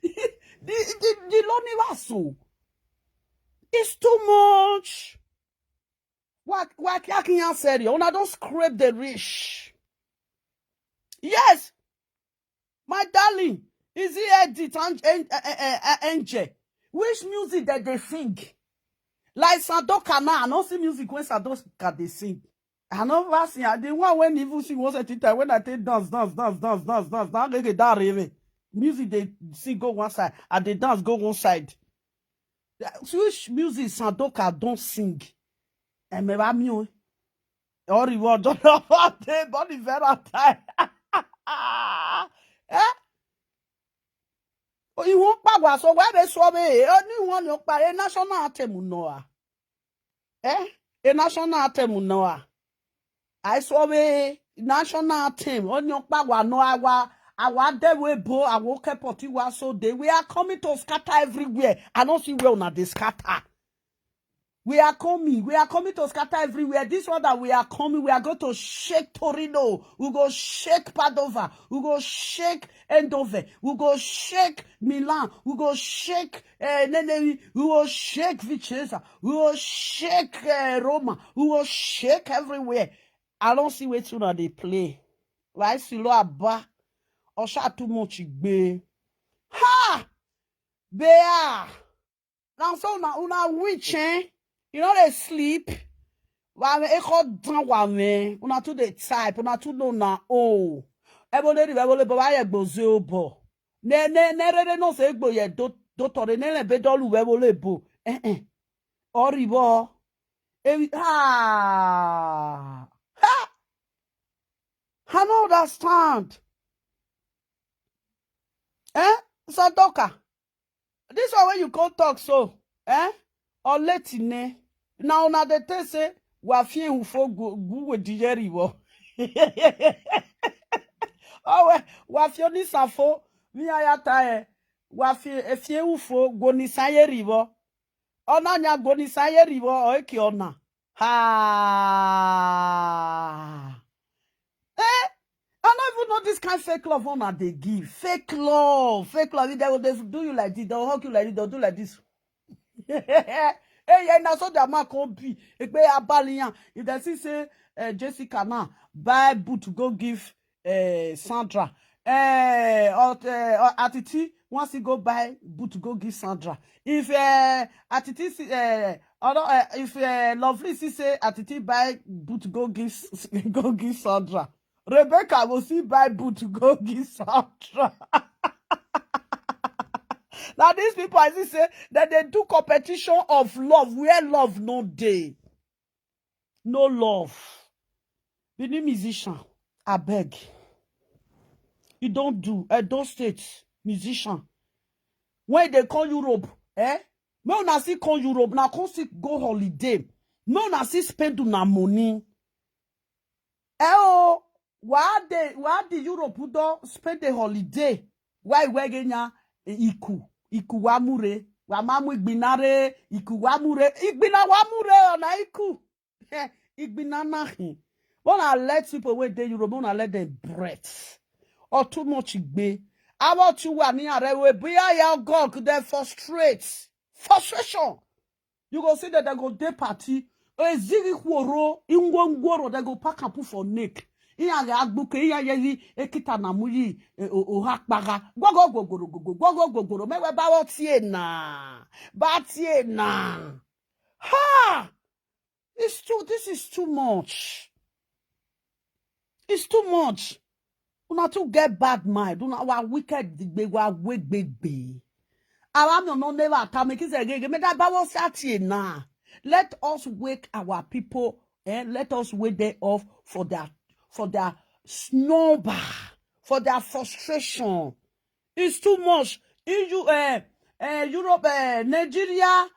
the, the, the Loni Vaso. It's too much. Wa- Waki Akinyan said, "Una don scrape the rich." Yes, my darling, is it Edith and An- uh, uh, uh, Angel? Which music that they sing? Like Sandoka now, I don't see music when Sandoka they sing. I never see, I the one when even sing once at a time when I take dance, dance, dance, dance, dance, dance, dance, they get that rave. Music they sing go one side, and they dance go one side. Which music Sandoka don't sing? Emera mi o. Or reward don't know what they body very time. Eh? Oh, you won't pagwa so where they saw me. Only one you pay national anthem no. Eh? A national anthem no. I saw me national anthem. Only pagwa no awa awa de we bo awo kepoti wa so day. We are coming to scatter everywhere. I don't see where una dey scatter. We are coming. We are coming to scatter everywhere. This one that we are coming, we are going to shake Torino. We go shake Padova. We go shake Eindhoven. We go shake Milan. We go shake uh, Nene. We go shake Vicenza. We go shake uh, Roma. We go shake everywhere. I don't see where una dey play. Why silo aba? Osha too much gbe. Ha! Bea! Now so una una witch eh? You know they sleep. Wa me e ko dan wa me. Una too dey type, una too know na o. Ebo le ri ebo le bo wa ye gbo ze o bo. Ne ne ne re re no se gbo ye do do to re ne le be do lu we bo le bo. Eh eh. Ori bo. E ha. Ha. I no understand. Eh? Sadoka. This one when you come talk so, eh? Or late ne. Now una dey tell say wa fie ufo gu gu we di yeri wo. Oh we wa fie oni safo mi ayata eh. Wa fie efie ufo go ni sayeri wo. Ona nya go ni sayeri wo o eki ona. Ha. Eh? I don't even know this kind of fake love una dey give. Fake love, fake love. If they will they do you like this, they'll hug you like this, they'll do like this. Hey, yeah, now so the man can't be. Ekpe abaliyan. If they see say uh, Jessica now buy boot to go give uh, Sandra. Uh, or, uh, or Atiti wants to go buy boot to go give Sandra. If uh, Atiti see, uh, or, uh, if uh, Lovely see say Atiti buy boot go give go give Sandra. Rebecca go see buy boot go give Sandra. Now these people I see say that they do competition of love where love no day. No love. Benin musician, I beg. You don't do Edo State musician. When they call Europe, eh? Make una see call Europe, na come see go holiday. Make una see spend una money. Eh oh, why the why the Europe don spend the holiday? Why wegenya iku iku wamure wamamu igbinare iku wamure igbina wamure ona iku igbina nahi. Wanna let people wey dey Europe wanna let them breath or too much igbe. Awo ti wa ni are we be ya gog dey frustrate frustration. You go see that they go dey party. Ezighi kworo ingwongworo they go pack and put for neck. Iya ga agbuke iya yezi ekita na muyi oha kpaga. Gogo gogoro gogo gogo gogoro mewe bawo tie na. Ba tie na. Ha! It's too this is too much. It's too much. Una too get bad mind. Una wa wicked gbegbe wa wegbegbe. Our no no never attack me kiss again. Me that power sat here now. Let us wake our people. Eh? Let us wake them up for their for their snowball, for their frustration. It's too much. EU, uh, uh, Europe, uh, Nigeria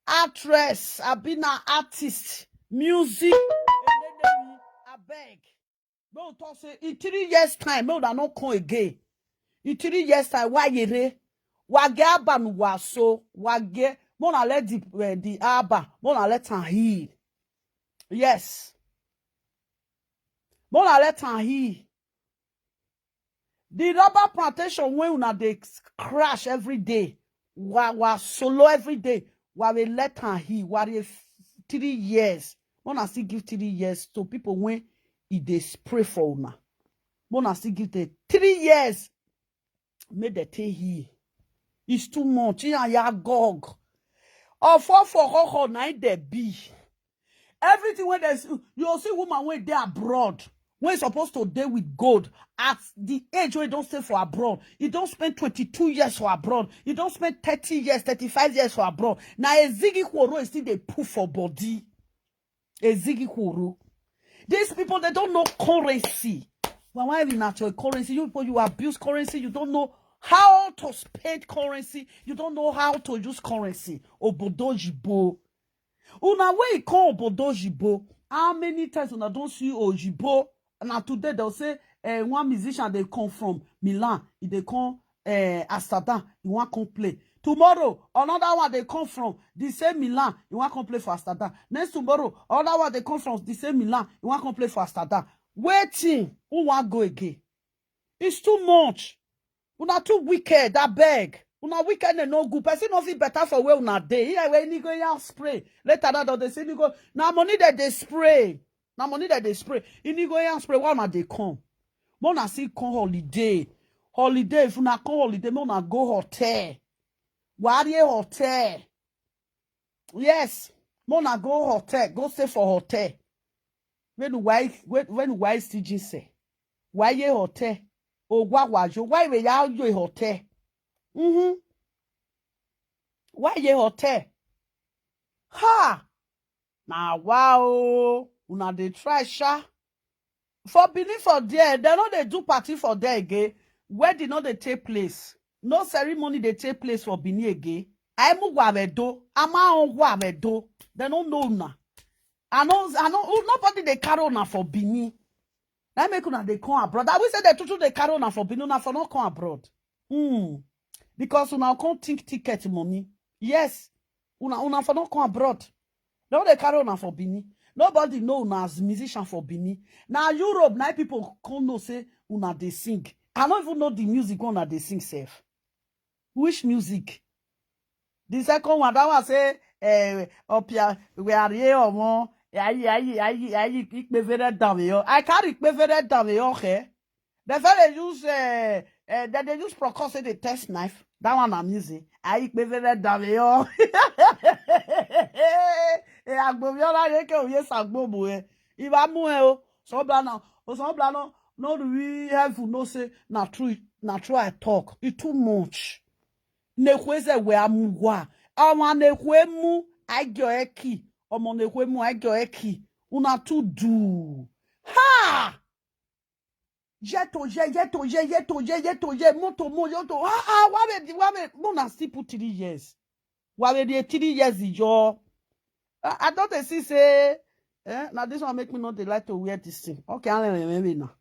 actress, Abina artist, music. I beg. Make we talk say in three years time make una no come again. In three years time why yere wa get album wa so wa get make una let the uh, the album make una let am heal. Yes, make una let am heal. The rubber plantation wey una dey crash every day, wa wa solo every day, wa we let am heal, wa dey three years. Una still give three years to people wey e dey spray for una. Una still give them three years. Make dem take heal. It's too much. He and ya gog. Ofo for koko na im dey be. Everything wey dem, you go see woman wey dey abroad, wey suppose to dey with gold, at the age wey e don stay for abroad, e don spend twenty-two years for abroad, e don spend thirty years, thirty-five years for abroad. Na ezigi kworo e still dey put for body. Ezigi kworo. These people, they don't know currency. Why, why we not your currency? You people, you abuse currency. You don't know how to spend currency. You don't know how to use currency. Obodo oyibo. Una wey e come obodo oyibo, how many times una don see oyibo? Na today they'll say, eh, one musician dey come from Milan, e dey come, eh, Amsterdam, e wan come play. Tomorrow, another one dey come from the same Milan, e wan come play for Amsterdam. Next tomorrow, another one dey come from the same Milan, e wan come play for Amsterdam. Wetin? Who wan go again? It's too much. Una too wicked, abeg. Una wickedness no good. Person no fit better for where una dey. Here where inigo yam spray. Later that don dey say inigo. Na money that they spray. Na money that they spray. Inigo yam spray. Why una dey come? Make una still come holiday. Holiday. If una come holiday, make una go hotel. Warrior hotel. Yes. Make una go hotel. Go stay for hotel. When why when when why still say? Why ye hotel? O wa wa yo. Why we ya yo hotel? Mm-hmm. Why ye hotel? Ha! Na wow. Una dey try sha. For Benin for there, they no dey do party for there again. Wedding no dey take place. No ceremony dey take place for Benin again. Aimu wawedo, ama on wawedo. They no know una. I know, I know. Nobody dey carry una for Benin. Na make una dey come abroad. I will say the truth, they carry una for Benin, una for not come abroad. Hmm. Because una come think ticket money. Yes, una una for not come abroad. No dey carry una for Benin. Nobody know una as musician for Benin. Na Europe, na people come know say una dey sing. I no even know the music wey una dey sing sef. Which music? The second one, that one say, eh, Opia, we are here, omo. Ayi, ayi, ayi, ayi, ikpevere dame yo. I carry ikpevere dame yo, okay? They say they use, eh, eh, that they use Procol say they test knife. That one I'm using. Ayi, ikpevere dame yo. Eh, agbomiola yeke oye sagbobo, eh. Iba mu, eh, o. So bla na, o so bla no, no do we have to know say na true, na true I talk. It too much. Nekweze we amuwa. Awa nekwe mu agyo eki. Omo nekwe mu agyo eki. Una too do. Ha! Yeto ye, yeto ye, yeto ye, yeto ye, moto mo, yoto. Ah, ah, why we, why we, no na still put three years. Why we dey three years yo? I, I don dey see say, eh, now this one make me not dey like to wear this thing. Okay, I don't remember now.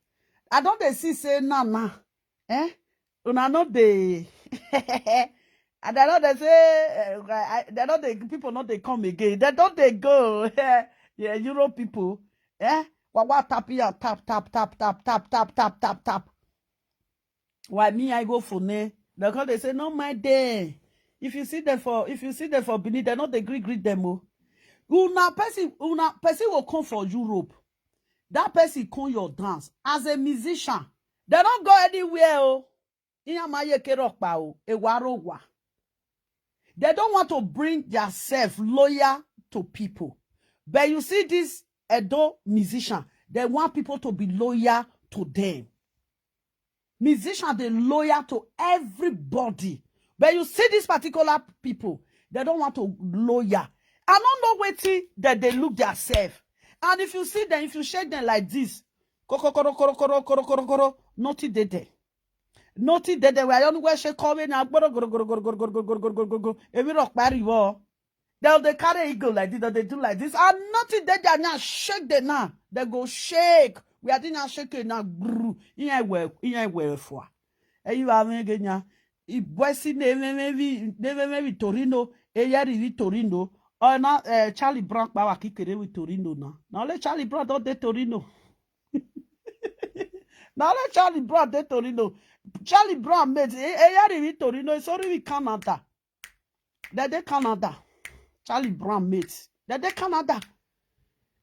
I don dey see say na na, eh, una no dey. And I know they say, eh, I, I, they know the people not they come again. They don't they go. Yeah, Europe people, eh? Wa wa tap ya, tap tap tap tap tap tap tap tap tap. Why me I go for ne? Because they say no my day. If you see them for, if you see them for Benin, they not they greet greet them, oh. Una person, una person will come for Europe. That person come your dance as a musician. They don't go anywhere, oh. Iyamayeke rokpa o, ewarowa. They don't want to bring themselves loyal to people. But you see this Edo musician, they want people to be loyal to them. Musician, they loyal to everybody. But you see these particular people, they don't want to loyal. I don't know wetin that they look themselves. And if you see them, if you shake them like this, koro, koro, koro, koro, koro, koro, koro, nothing dey there. Nothing dey there. We are only where shake come in and goro, goro, goro, goro, goro, goro, goro, goro, goro, goro. Ebi rock pariwo. They'll they carry ego like this, they'll they do like this. And nothing dey there now. Shake them now. They go shake. We are doing now shake it now. Brrr. Iye we, iye we for. And you are again now. Iboisi neve mevi, neve mevi Torino. Eyeri vi Torino. Oh, na, eh, Charlie Brown power kikere with Torino now. Now let Charlie Brown don't dey Torino. Now let Charlie Brown dey Torino. Charlie Brown mate, e, e yari with Torino, e sorry with Canada. They dey Canada. Charlie Brown mate. They dey Canada.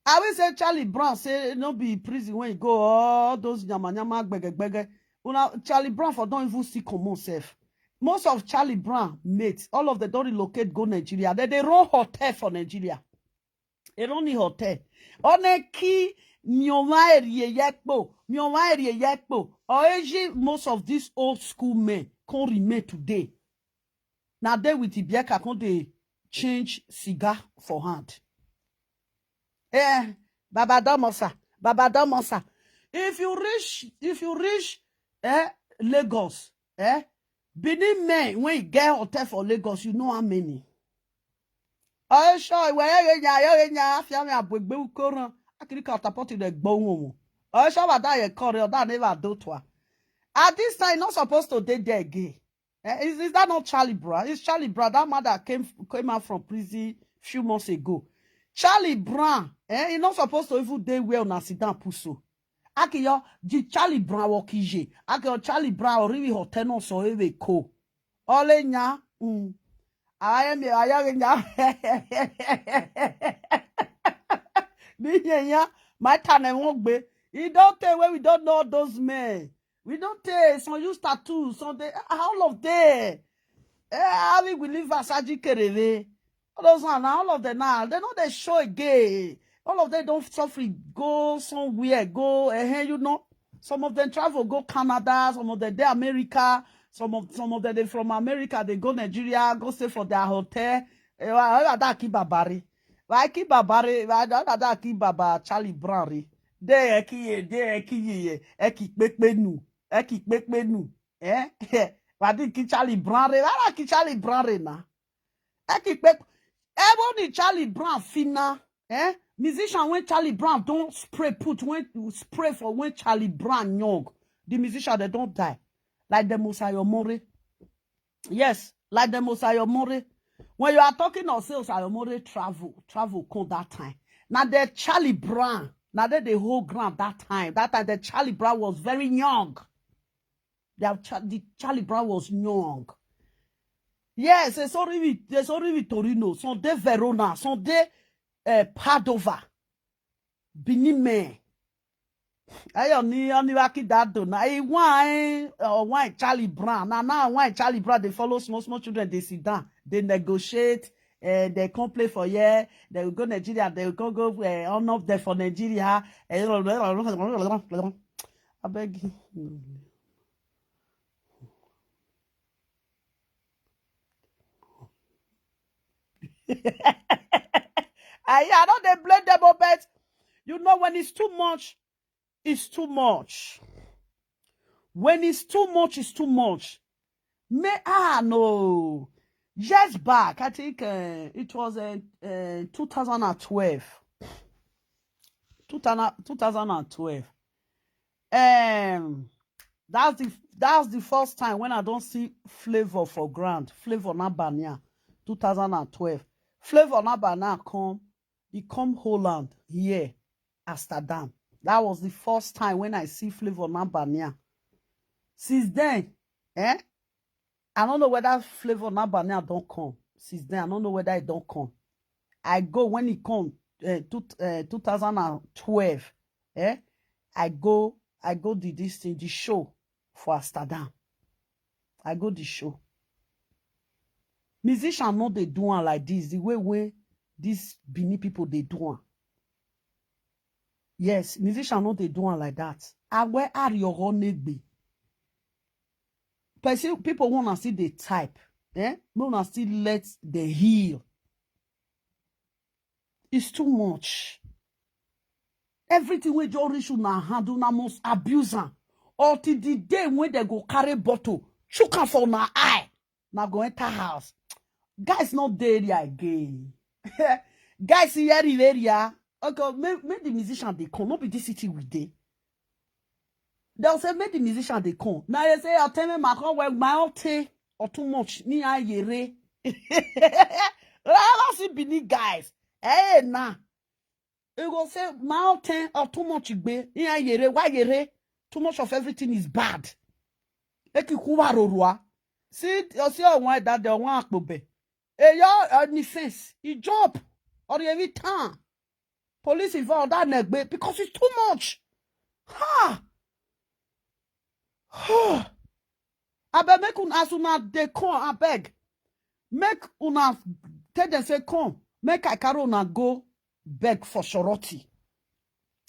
I will say Charlie Brown say no be prison when you go, all those nyama nyama gbege gbege. Una, Charlie Brown for don't even see common self. Most of Charlie Brown mates, all of them don't relocate go Nigeria. They dey run hotel for Nigeria. They run the hotel. Oneki mioma eri yekpo, mioma eri yekpo. Or most of these old school men can't remain today. Now they with Ibiaka can't they change cigar for hand. Eh, Baba Damosa, Baba Damosa. If you reach, if you reach eh, Lagos, eh, Benin men, when you get hotel for Lagos, you know how many. Ọ̀ṣọ́ ìwé ẹ̀rẹ́ yẹn ayọ̀rẹ́ yẹn àfihàn àbò ìgbé ukóràn akiri catapult rẹ̀ gbọ́ ohun òun. Ọ̀ṣọ́ wà dá yẹn kọ́ rẹ̀ ọ̀dà never do to her. At this time, not supposed to dey there again. Eh, is, is that not Charlie Brown? It's Charlie Brown. That man that came came out from prison few months ago. Charlie Brown, eh, he not supposed to even dey where una sit down put so. Akiyo, the Charlie Brown work ije. Akiyo Charlie Brown or really hotel no so ewe ko. Ole nya, mm. Ayemi, ayemi nya. Ni nya, my time won't be. You don't tell where we don't know those men. We don't take some use tattoo, some they all of them. Eh, how we live as Aji Kerere. All those one, all of them now, they know they show again. All of them don't suffer, go somewhere, go, eh, you know. Some of them travel, go Canada, some of them they America, some of some of them they from America, they go Nigeria, go stay for their hotel. Eh, wa- wa- da ki babare. Wa ki babare, wa da da- da ki baba Charlie Brown re. De eki ye, de eki ye, eki pepe nu, eki pepe nu. Eh? Wa di ki Charlie Brown re, wa da ki Charlie Brown re na. Eki pepe, even the Charlie Brown fina, eh? Musician when Charlie Brown don't spray put when spray for when Charlie Brown young. The musician they don't die. Like the Musayo More. Yes, like the Musayo More. When you are talking of sales, Ayomore travel, travel come that time. Now the Charlie Brown, now that the whole ground that time. That time the Charlie Brown was very young. The, Cha- the Charlie Brown was young. Yes, it's already it's already Torino, some day Verona, some day uh, Padova, Benin men. Ayo ni oni wa ki dado na e wine or wine Charlie Brown. Na na wine Charlie Brown they follow small small children they sit down. They negotiate. Uh, they come play for here. They will go Nigeria. They will go go uh, on up there for Nigeria. Eh, I beg. I, I don't they blame them, but you know when it's too much, it's too much. When it's too much, it's too much. Me ah no. Years back, I think uh, it was uh, uh, two thousand twelve. two thousand, two thousand twelve. Um, that's the that's the first time when I don't see Flavor for ground. Flavor na bania, two thousand twelve. Flavor na bania come, he come Holland here, Amsterdam. That was the first time when I see Flavor na bania. Since then, eh? I don't know whether Flavor na bania don't come. Since then, I don't know whether it don't come. I go when it come uh, two, uh, two thousand twelve. Eh? I go, I go did this thing, the show for Amsterdam. I go the show. Musician no they do one like this. The way way these Benin people they do one. Yes, musician no they do one like that. I wear Ariogo Negbe. Person people wanna see the type. Eh? Wanna still let the heal. It's too much. Everything we just reach una handle na must abuse am. Or till the day when they go carry bottle, chook am for una eye, na go enter house. Guys not there area again. Guys here in area. Okay, make, make the musician they come, not be this city we dey. They'll say make the musician they come. Now they say I'll tell me my come well my own tea or too much. Ni ayere. Rather see Benin guys. Hey na. You go say my own ten or too much igbe. Ni ayere, why yere? Too much of everything is bad. Eki kuwa rorua. See, you see, I want that, they want akpobe. Eh, your any sense. He jump. Or every time. Police involved that neck, babe, because it's too much. Ha! Ha! Abeg, make una, as una dey come, abeg. Make una tell them say, "Come, make I carry una go beg for shoroti."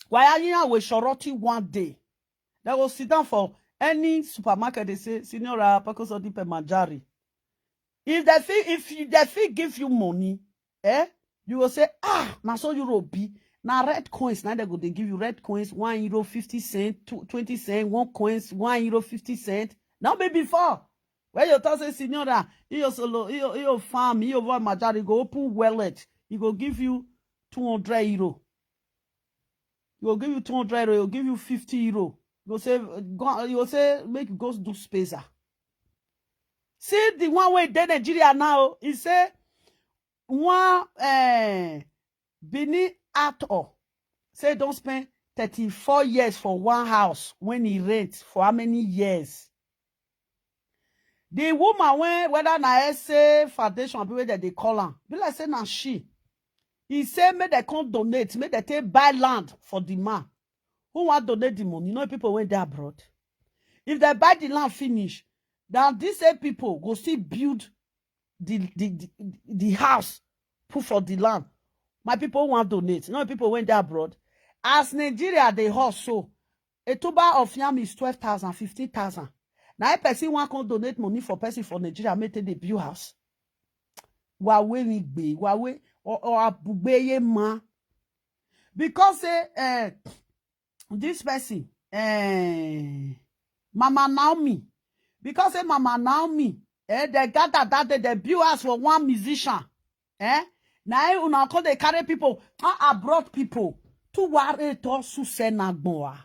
Why are you with shoroti one day? They go sit down for any supermarket, they say, "Signora, pako so dipe manjari." If they fit, if you, they fit give you money, eh? You go say, "Ah, na so Europe be." Na red coins, na they go, they give you red coins, one euro, fifty cent, tw-, twenty cent, one coins, one euro, fifty cent. Now be before. Where you talk say, "Signora, you solo, you, you farm, you want manjari, go open wallet." He go give you two hundred euro. He go give you two hundred euro, he go give you fifty euro. You go say, go, you go say, "Make you go do spacer." See the one wey dey Nigeria now, he say, one, eh, Benin actor say don't spend thirty-four years for one house when he rent for how many years? The woman, when, whether na Essay Foundation, people that they call am, be like say na she. He say make they come donate, make they take buy land for the man. Who want donate the money? You know, people went there abroad. If they buy the land finish, then these same people go still build the, the, the, the house, put for the land. My people want donate. You know, people went there abroad. As Nigeria, they hot so. A tuber of yam is twelve thousand, fifteen thousand. Now, if person want come donate money for person for Nigeria, make they build house. Wa we ni gbe, wa we, or, or abugbe ye ma. Because say, eh, this person, eh, Mama Naomi, because say Mama Naomi, eh, they gather that day, they build house for one musician, eh? Now una come they carry people, ah, abroad people, to ware to suse nagboa.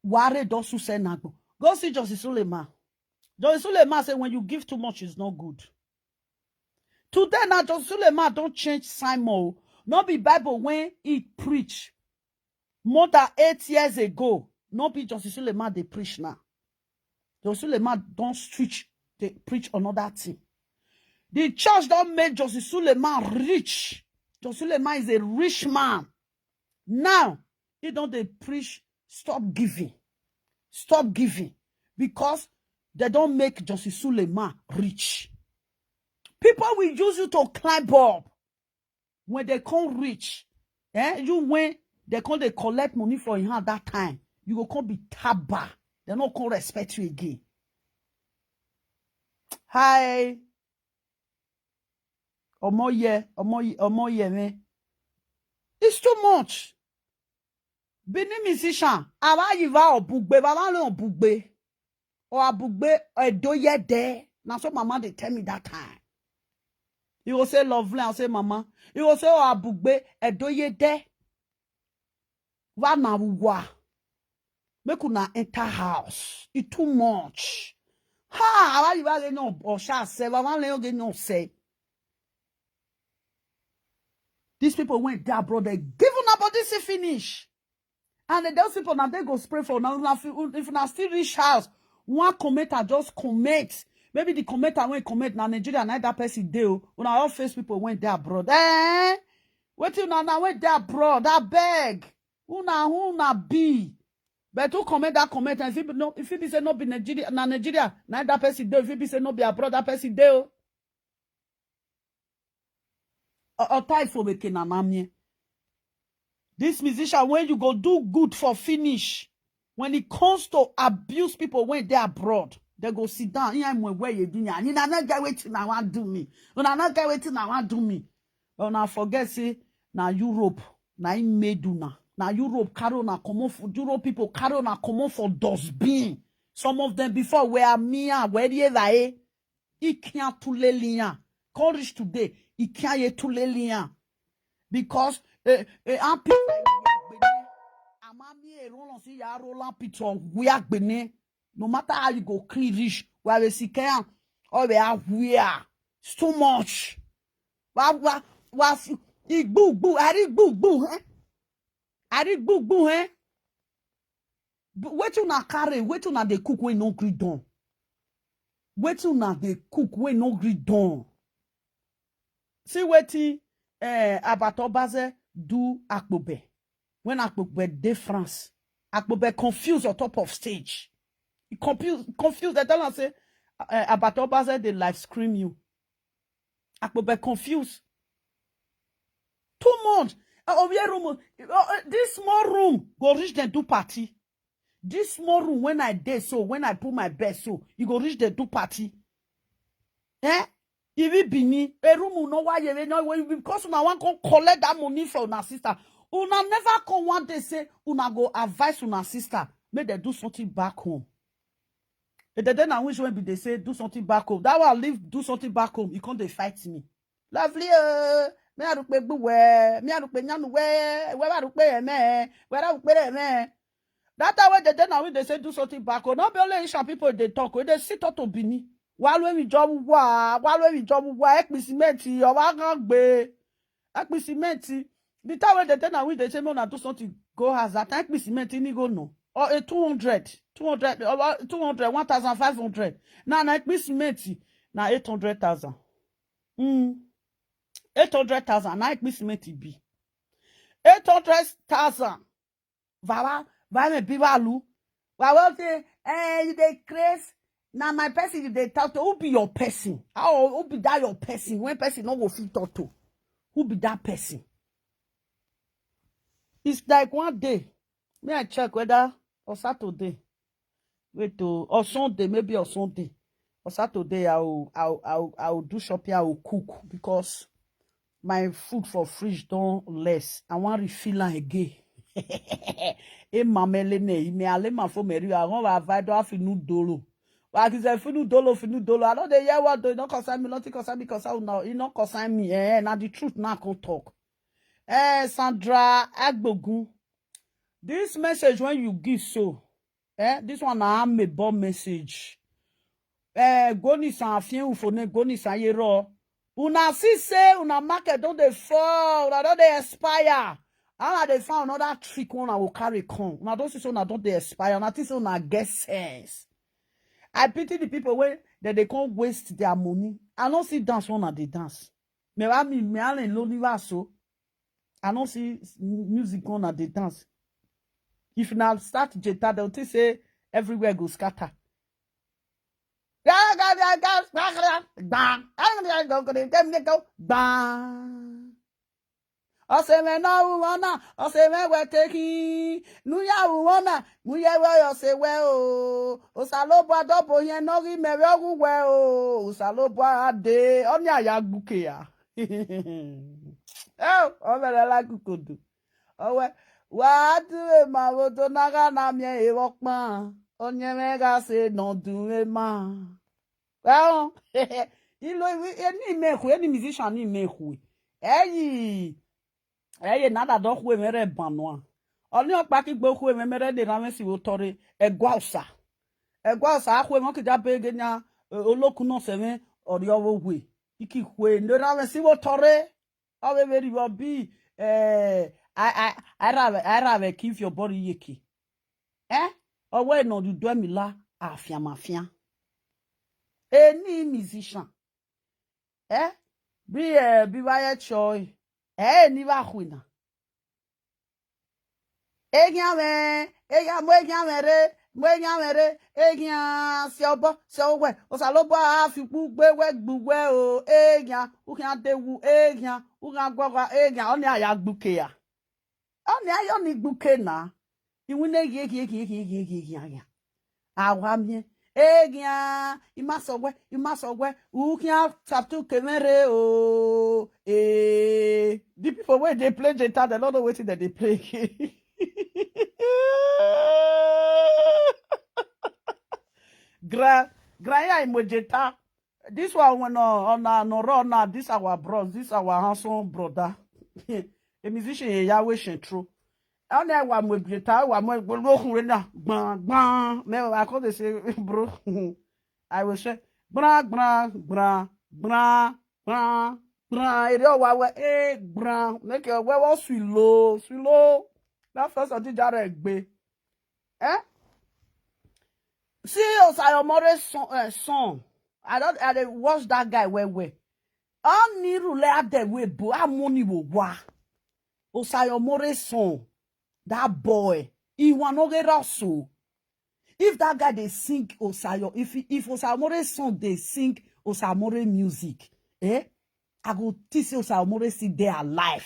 Ware do suse nagbo. Go see Justice Suleiman. Justice Suleiman say when you give too much, it's not good. Today now, Justice Suleiman don't change Simon. Not be Bible when he preach more than eight years ago. Not be Justice Suleiman they preach now. Justice Suleiman don't switch, they preach another thing. The church don't make Justice Suleiman rich. Justice Suleiman is a rich man. Now, he don't they preach, "Stop giving. Stop giving." Because they don't make Justice Suleiman rich. People will use you to climb up. When they come rich, eh, you when they come, they collect money for your hand that time, you go come be taba. They not come respect you again. Hi. Omoye, Omoye, Omoye, man. It's too much. Benin musician, awa yiva obugbe, baba le obugbe. O abugbe, edo ye de. Na so mama they tell me that time. He will say, "Lovely," I'll say, "Mama." He will say, "O abugbe, edo ye de." Wa na wa. Make una enter house. It too much. Ha, awa yiva le no osha se, baba le oge no se. These people went there, brother. Give una body see finish. And then those people now they go spray for now. Una fi-, if una still reach house, one commenter just comment. Maybe the commenter when comment na Nigeria, na that person dey o. Una all face people went there abroad. Eh? Wetin una now went there abroad? I beg. Una, who una be? But who comment that comment? And if you no, if you be say no be Nigeria, na Nigeria, na that person dey. If you be say no be abroad, that person dey o. O-, otai for weke na namie. This musician, when you go do good for finish, when it comes to abuse people when they abroad, they go sit down. "Yeah, I'm where you do me. You na not get wetin I want do me. You na not get wetin I want do me." But una forget say na Europe, na im made una. Na Europe carry una comot for, Europe people carry una comot for dustbin. Some of them before were me and where they were. Ikia tulelian. Come reach today, ikia ye tulelian. Because, eh, eh, I'm people amami e roll on see ya roll on picture we are gbene. No matter how you go clean reach, we are sikean, or we are where. It's too much. Wa, wa, wa, igbu, gbu, ari gbu, gbu, eh? Ari gbu, gbu, eh? But wetin una carry, wetin una dey cook wey no gree done? Wetin una dey cook wey no gree done? See wetin eh, Abattoir Baze do Akpobe when Akpobe dey France. Akpobe confuse on top of stage. He confuse, confuse. They tell am say eh, Abattoir Baze dey live scream you. Akpobe confuse. Too much. Uh, Owie room, uh, uh, this small room go reach dem do party. This small room when I dey so, when I put my bed so, e go reach dem do party. Eh? Even Benin, a room will not why you know because una wan come collect that money from una sister. Una never come one day say una go advise una sister make dem do something back home. If they then I wish when be they say do something back home. That one leave do something back home. You come dey fight me. Lovely, uh, me I look big where, me I look big nyanu where, where I look big man, where I look big man. That time when they then I wish they say do something back home. Not be only Asian people they talk, when they sit out to Benin. While when we job wa, while when we job wa, ekpisimenti, your wagon be, ekpisimenti. The time when they then I wish they say no na do something go house. That time ekpisimenti ni go no. Or a two hundred, two hundred, or two hundred, one thousand five hundred. Now na ekpisimenti na eight hundred thousand. Mm. Eight hundred thousand na ekpisimenti be. Eight hundred thousand. Vava, vava me bivalu. Vava say, eh, you dey craze. Na my person you dey talk to. Who be your person? How who be that your person? When person no go fit talk to, who be that person? It's like one day, me I check whether or Saturday, wait to or Sunday, maybe or Sunday, or Saturday I will, I will, I will, I will do shopping. I will cook because my food for fridge don less. I wan refill am again. E mamele ne ime ale ma fo meri a wan va vai do afinu dolo. Wa ki se finu dolo, finu dolo. I no dey hear what do. E no concern me, nothing concern me, concern una. E no concern me. Eh, na the truth now I come talk. Eh, Sandra Agbogun, this message when you give so, eh, this one na amebo message. Eh, goni san afien ufone goni san yero. Una see say una market don dey fall, una don dey expire. How una dey find another trick wey una go carry come? Una don see say una don dey expire. Una think say una get sense. I pity the people wey dem dey come waste their money. I no see dance wey una dey dance. Me wa mi me alen lo ni wa so. I no see s- music wey una dey dance. If una start jeta, dem think say everywhere go scatter. Gbang. Gbang. Ọsẹ mẹ náà wù wọn náà, ọsẹ mẹ wẹ tẹkí. Núyàwó wọn náà, múyẹwẹ ọsẹ wẹ o. Òsàlóbù àdọ́bò yẹn náà rí mẹ̀rẹ́ ọ̀hún wẹ o. Òsàlóbù àdé, ọ ní àyà gbùkè yà. Ẹ o, ọmọ rẹ lágùkòdò. Ọwẹ, wà á dúró màá wo tó náírà náà mi ẹ̀ wọ́pọ̀n. Ọ ní ẹ̀ mẹ́ta ṣe nà dùn ẹ̀ máa. Well, ilo eni mehwe, eni musician ni mehwe. Eyi, eyi nada do hwe mere banwa. Oni opa ki gbo hwe mere de ramen si wo tore egwa usa. Egwa usa hwe mo kija bege nya olokun no seven ori owo hwe. Iki hwe no ramen si wo tore. Awe very well be eh I I I rather I rather give your body yeki. Eh? Owe no du do mi la afia mafia. Any musician. Eh? Be eh be why choi. Eh ni wa huina. Egia me, egia mo egia mere, mo egia mere, egia si obo, si owe, o salobo a fi gbugbe we gbugbe o, egia, u kan de wu, egia, u kan gwa gwa, egia, oni aya gbuke ya. Oni ayo ni gbuke na. Iwu na egi egi egi egi egi egi egi egi agi. Awa mi. Egia, ima so we, ima so we. U kia chapter kemere o. Eh, the people wey dey play jeta, they don't know wetin dem dey play. Gra, gra ya imo jeta. This one when uh, on uh, no run now. This our bros. This our handsome brother. A musician here Yahweh Shentro. On there one with guitar, one with bro who na bang bang. Me I call they say bro. I will say bra bra bra bra bra bra. Ere wa we eh bra. Make your we wa swilo swilo. That first of the jare gbe. Eh? See Osayomore son, uh, son. I don't I dey watch that guy well well. Anirule Adewebo, how money will wa. Osayo More son, that boy, he want no get also. If that guy dey sing Osayo, if he- if Osayo More son dey sing Osayo More music, eh? I go think say Osayo More still dey alive.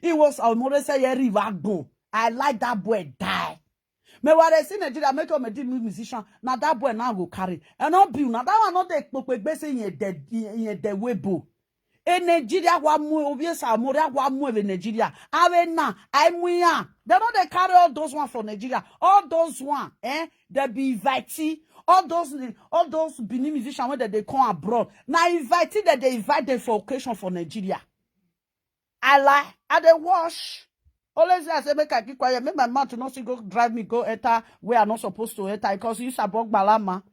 He was Osayo More say yeah river gone. I like that boy die. Me why they see Nigeria make up a deep musician. Now that boy now go carry. And not be now that one not dey kpokpe say in the way bo. In Nigeria wa mu obi Osayo More wa mu in Nigeria. Awe na I mu ya. They no dey carry all those ones for Nigeria. All those one, eh? They be invitee. All those all those Benin musicians when they, they come abroad. Now invitee that they invite them for occasion for Nigeria. I lie. I dey wash. Always say I say make I keep quiet. Make my mouth no still go drive me go enter where I not supposed to enter because you sabok balama.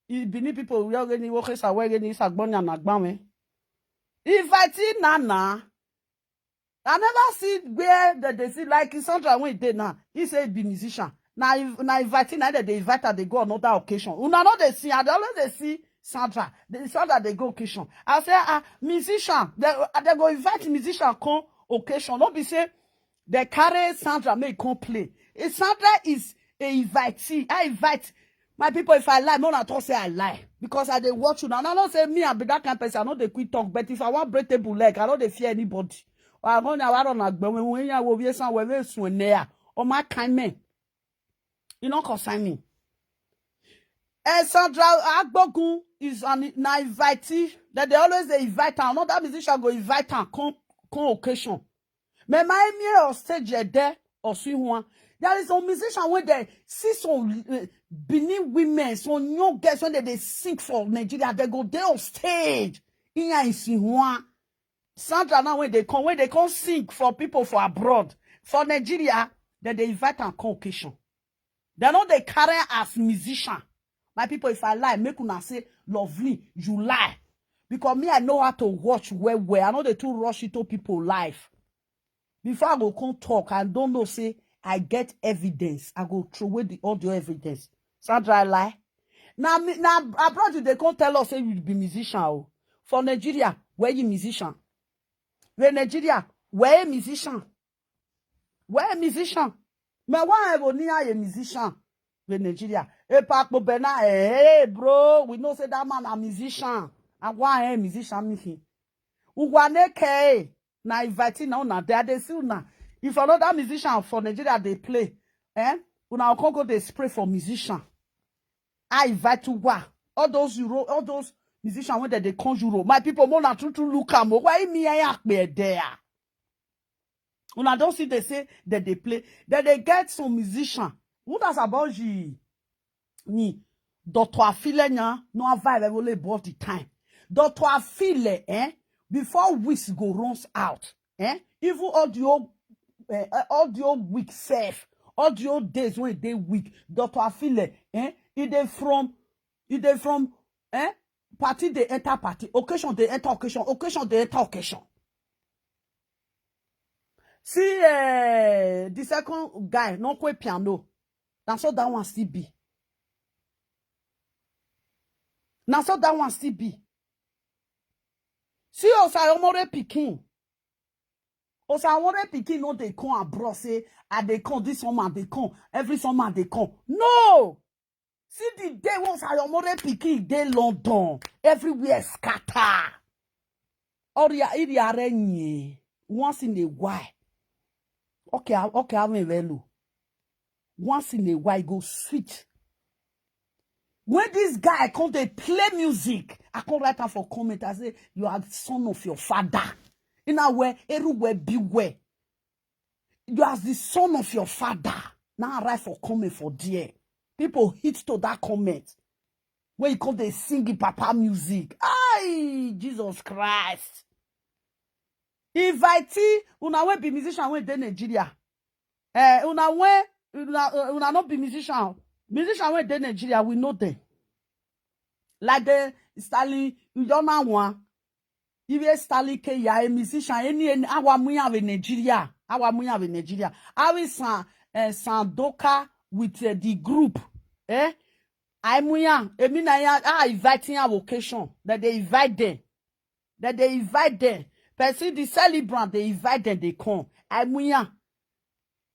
Benin people we already work is away again is agbon and agbanwe. If I see Nana, I never see where that they see like Sandra when they now. He say be musician. Now if now inviting now that they invite her, they go another occasion. Una know they see, I dey always they see Sandra. The Sandra they go occasion. I say ah musician. They, they go invite musician come occasion. Not be say they carry Sandra make come play. If Sandra is a invitee, I invite my people. If I lie, no, I talk say I lie because I dey watch you now. I don't say me I be that kind of person. I know they quit talk, but if I want break table leg, I know they fear anybody. Or I go now, I don't know. But when we are we some we soon there, oh my kind men, you know concern me. And Sandra Agbogun is an na invitee. That they always they invite her. Another musician go invite her come come occasion. Me my me on stage there or see one. There is some musician when they see some uh, Benin women, some young girls when they, they sing for Nigeria, they go there on stage. In see one. Sandra now when they come, when they come sing for people for abroad, for Nigeria, then they invite and come occasion. They know they carry as musician. My people, if I lie, make una say lovely, you lie. Because me, I know how to watch well well. I know they too rush into people life. Before I go come talk, I don't know say I get evidence. I go throw away the audio evidence. Sandra, I lie. Now, me, now abroad they can't tell us say you be musician. Oh. For Nigeria, where you musician? Where Nigeria, where a musician? Where a musician? Me why I go near a musician? Where Nigeria? Hey, Pakpo Bena, hey, bro, we know say that man a musician. I want a musician. Uwaneke. Na inviting now na there they see una. If another musician for Nigeria they play, eh? Una come go they spray for musician. I invite to wa all those Euro, all those musicians when they, they come Euro. My people, more na true true look am. Oh. Why me I act there? Una don't see they say that they play, that they get some musician. What does about you? Ni Doctor Afile nya no have vibe ever bought the time. Doctor Afile, eh? Before weeks go runs out, eh? Even audio, eh, eh, audio week self, audio days when they week. Doctor Afile, eh? It they from, it they from, eh? Party they enter party, occasion they enter occasion, occasion they enter occasion. See, eh, the second guy, no kwe piano. That's all that one still be. That's all that one still be. See, Osayo More pikin. Osayo More pikin no they come abroad say, I they come, this woman they come, every summer they come. No! See the day once Osayo More pikin dey London, everywhere scatter. Oria iri are nye once in a while. Okay, I- okay, I will well. Once in a while, e go sweet. When this guy come dey play music, I come write am for comment. I say, you are the son of your father. In a way, everywhere beware. You are the son of your father. Now I write for comment for there. People hit to that comment. When you come they sing in Papa music. Ay, Jesus Christ. Invitee, una wey be musician wey dey Nigeria. Eh, una wey una, uh, una no be musician. Musician wey dey Nigeria, we know them. Like the Stanley Uyona one. Iwe Stanley K ya a musician. Any any awa muya we Nigeria. Awa muya we Nigeria. Awi San eh, Sandoka with uh, the group. Eh? Aimuya, emi na ya, I invite ya vocation. That they invite them. That they invite them. Person, the celebrant, they invite them, they come. Aimuya.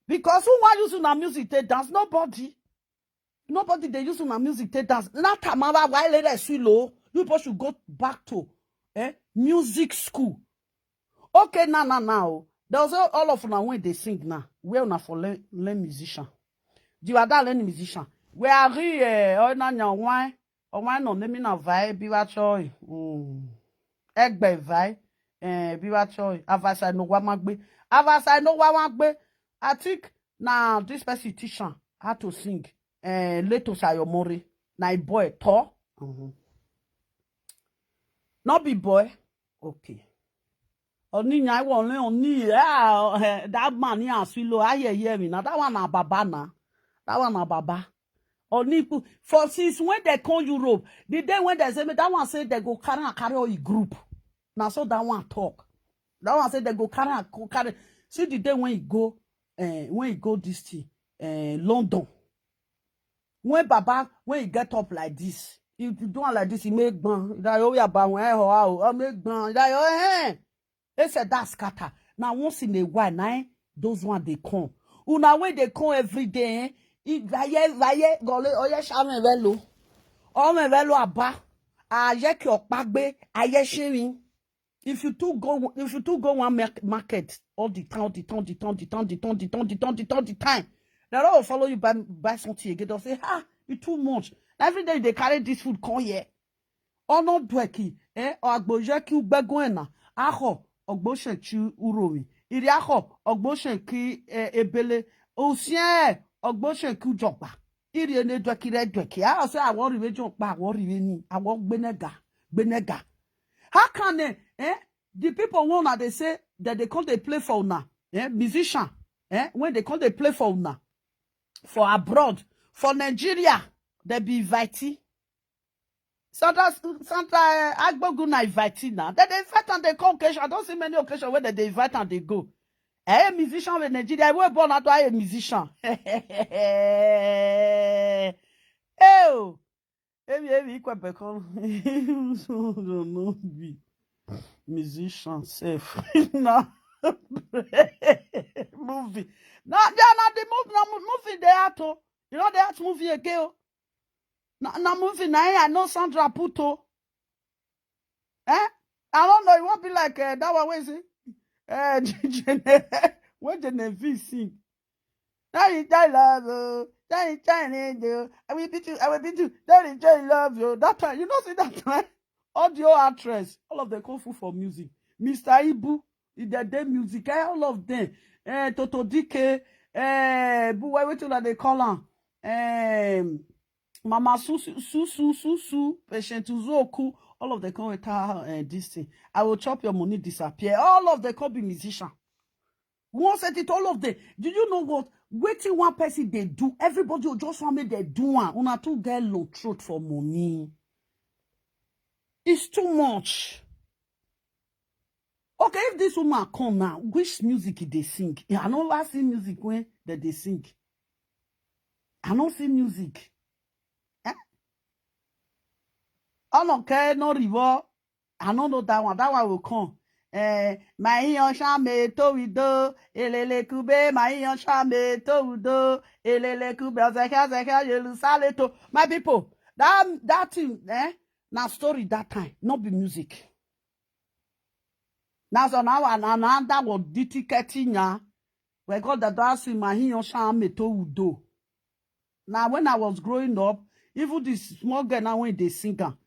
Because who want use una music take dance? Nobody. Nobody they use una music take dance. Na tamara why let us low. You people should go back to, eh, music school. Okay, now, now, now. There's all, all of una when they sing now. Where una for learn, learn musician? Do you are learn musician? Where are you? Eh, oh, na nya why? Oh, why no? Let me na vai be what joy. Mm. Egbe vai. Eh, be what joy. Avasa no wa magbe. Avasa no wa magbe. I think now this person teach am how to sing. Eh, Leto Sayomore. Na a boy, tall. Mm-hmm. Not be boy. Okay. Oni nya won le oni, ah, eh, that man here, Aswilo, I hear, hear me. Now that one na baba na. That one na baba. Oni pu-, for since when they come Europe, the day when they say me, that one say they go carry and carry all the group. Now so that one talk. That one say they go carry and go carry. See the day when he go, eh, when he go this thing, eh, London. When Baba, when he get up like this, he do am like this, he make gban. That oh yeah, but when oh, oh, make gban. That oh, eh. They said that scatter. Now once in a while, now, eh, those one they come. Una when they come every day, eh? Vaye, vaye, gole, oye, shame velo. Ome velo aba. Aye ki opagbe, aye shirin. If you two go, if you two go one mar-, market all the time, all the time, all the time, all the time, all the time, all the time, all the time, all the time, they don't follow you buy, buy something again. They'll say, "Ah, you too much." Every day they carry this food come here. Ono dweki, eh, agbojeki ugbegwena, aho, ogboshenki uromi, iri aho, ogboshenki, eh, ebele, osien, ogboshenki ujokpa, iri ene dweki re dweki. I say, "I worry we jokpa, I worry we ni, I work benega, benega." How can they, eh? The people wanna they say that they come they play for una, eh? Musician, eh? When they come they play for una, for abroad, for Nigeria, they be invitee. Sandra, Sandra, eh, Agbogu na invite now. Then they invite and they come occasion. I don't see many occasions where they, they invite and they go. Eh, musician with Nigeria. I will born out a musician. Oh, maybe, maybe you quite become no be musician self. Now movie. Now they are not the movie. Now movie they are to. You know they have movie again. Oh. Na, na movie na I know Sandra put o. Eh? I don't know. It won't be like, uh, that one. Where is it? Uh, Gene-, where Genevieve sing? Now you tell love, oh, now you tell it, oh. I will beat you. I will beat you. Now you tell love, you. That time, you know, see that time. Audio actress, all of them come full for music. Mister Ibu, if they dey music, eh, all of them. Eh, Toto D K, eh, but wait, wait till they call am. Um, Mama Susu, Susu, Susu, Patient Uzoku, all of them come with her, uh, this thing. I will chop your money, disappear. All of them come be musician. One set it, all of them. Do you know what? Waiting one person they do. Everybody will just want me they do one. Una two get long throat for money. It's too much. Okay, if this woman come now, which music they sing? I no ever see music when that they sing. I no see music. Eh? I don't care, no reward. I don't know that one. That one will come. Eh, my iyan shame to we do, elele kube, my iyan shame to we do, elele kube, ozeka, ozeka, yelu sale to. My people, that, that thing, eh, na story that time, not be music. Now so now, and, and that was the ticket in ya. We got the dance in my iyan shame to we do. Now, when I was growing up, even this small girl now when they sing am,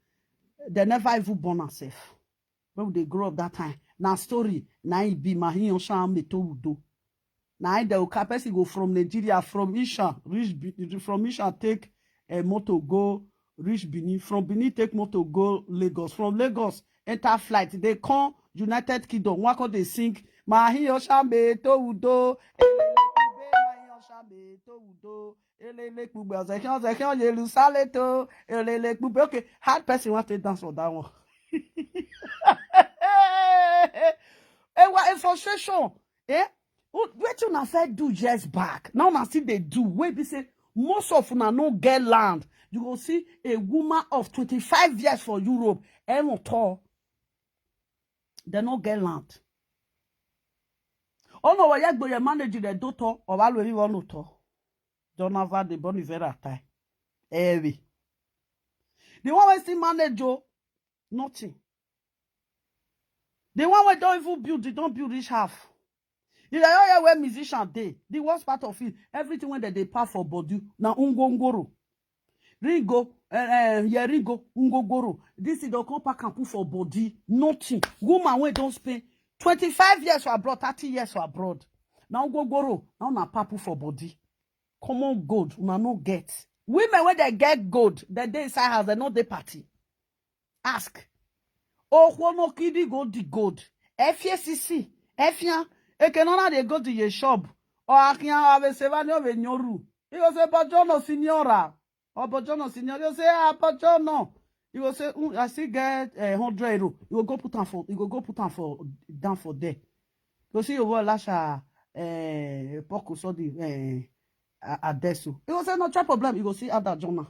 they never even born herself. When they grow up that time, now story, now it be my iyan shame to we do. Now the Oka person go from Nigeria, from Isha, reach Be-, from Isha take a motor go, reach Benin. From Benin take motor go Lagos. From Lagos enter flight. They come United Kingdom. One come they sing, my iyan shame to we do, elele kube, my iyan shame to we do, elele kube, ozeka, ozeka, yelu sale to, elele kube. Okay, hard person want to dance for that one. Ewa, a frustration. Eh? Who, wetin una first do years back? Now una still dey do. Wey be say most of una no get land. You go see a woman of twenty-five years for Europe, ẹ̀wọ̀n tọ́. They no get land. Ọ̀nà wọ̀ yẹ gbòòyè manage rẹ̀ dótọ́, ọ̀bá lo èmi wọ́n nù tọ́. Jonathan de Bonivera tai. Ẹ̀rì. The one wey still manage o, nothing. The one wey don even build, they don build reach half. You dey hear where musician dey. The worst part of it, everything wey dem dey pack for body na ngwongworo. Ringo, eh, eh, yeah, Ringo, ngwongworo. This thing don come pack and put for body. Nothing. Woman wey don spend twenty-five years for abroad, thirty years for abroad. Na ngwongworo, na una pack put for body. Common gold, una no get. Women wey dey get gold, dem dey inside house, dem no dey party. Ask. Okwo no kidi go the gold. Efie sisi, efia, eke no na dey go to your shop. Or akia ave sevani ove nyoru. You go say, "Buongiorno, signora." Or, "Buongiorno, signora." You say, "Ah, buongiorno." You go say, "Mm, I still get uh, hundred euro." You go go put am for, you go go put am for down for there. You go see your boy Lasha, uh, Poku, sorry, uh, Adesu. You go say, "No, try problem." You go see other Jonah.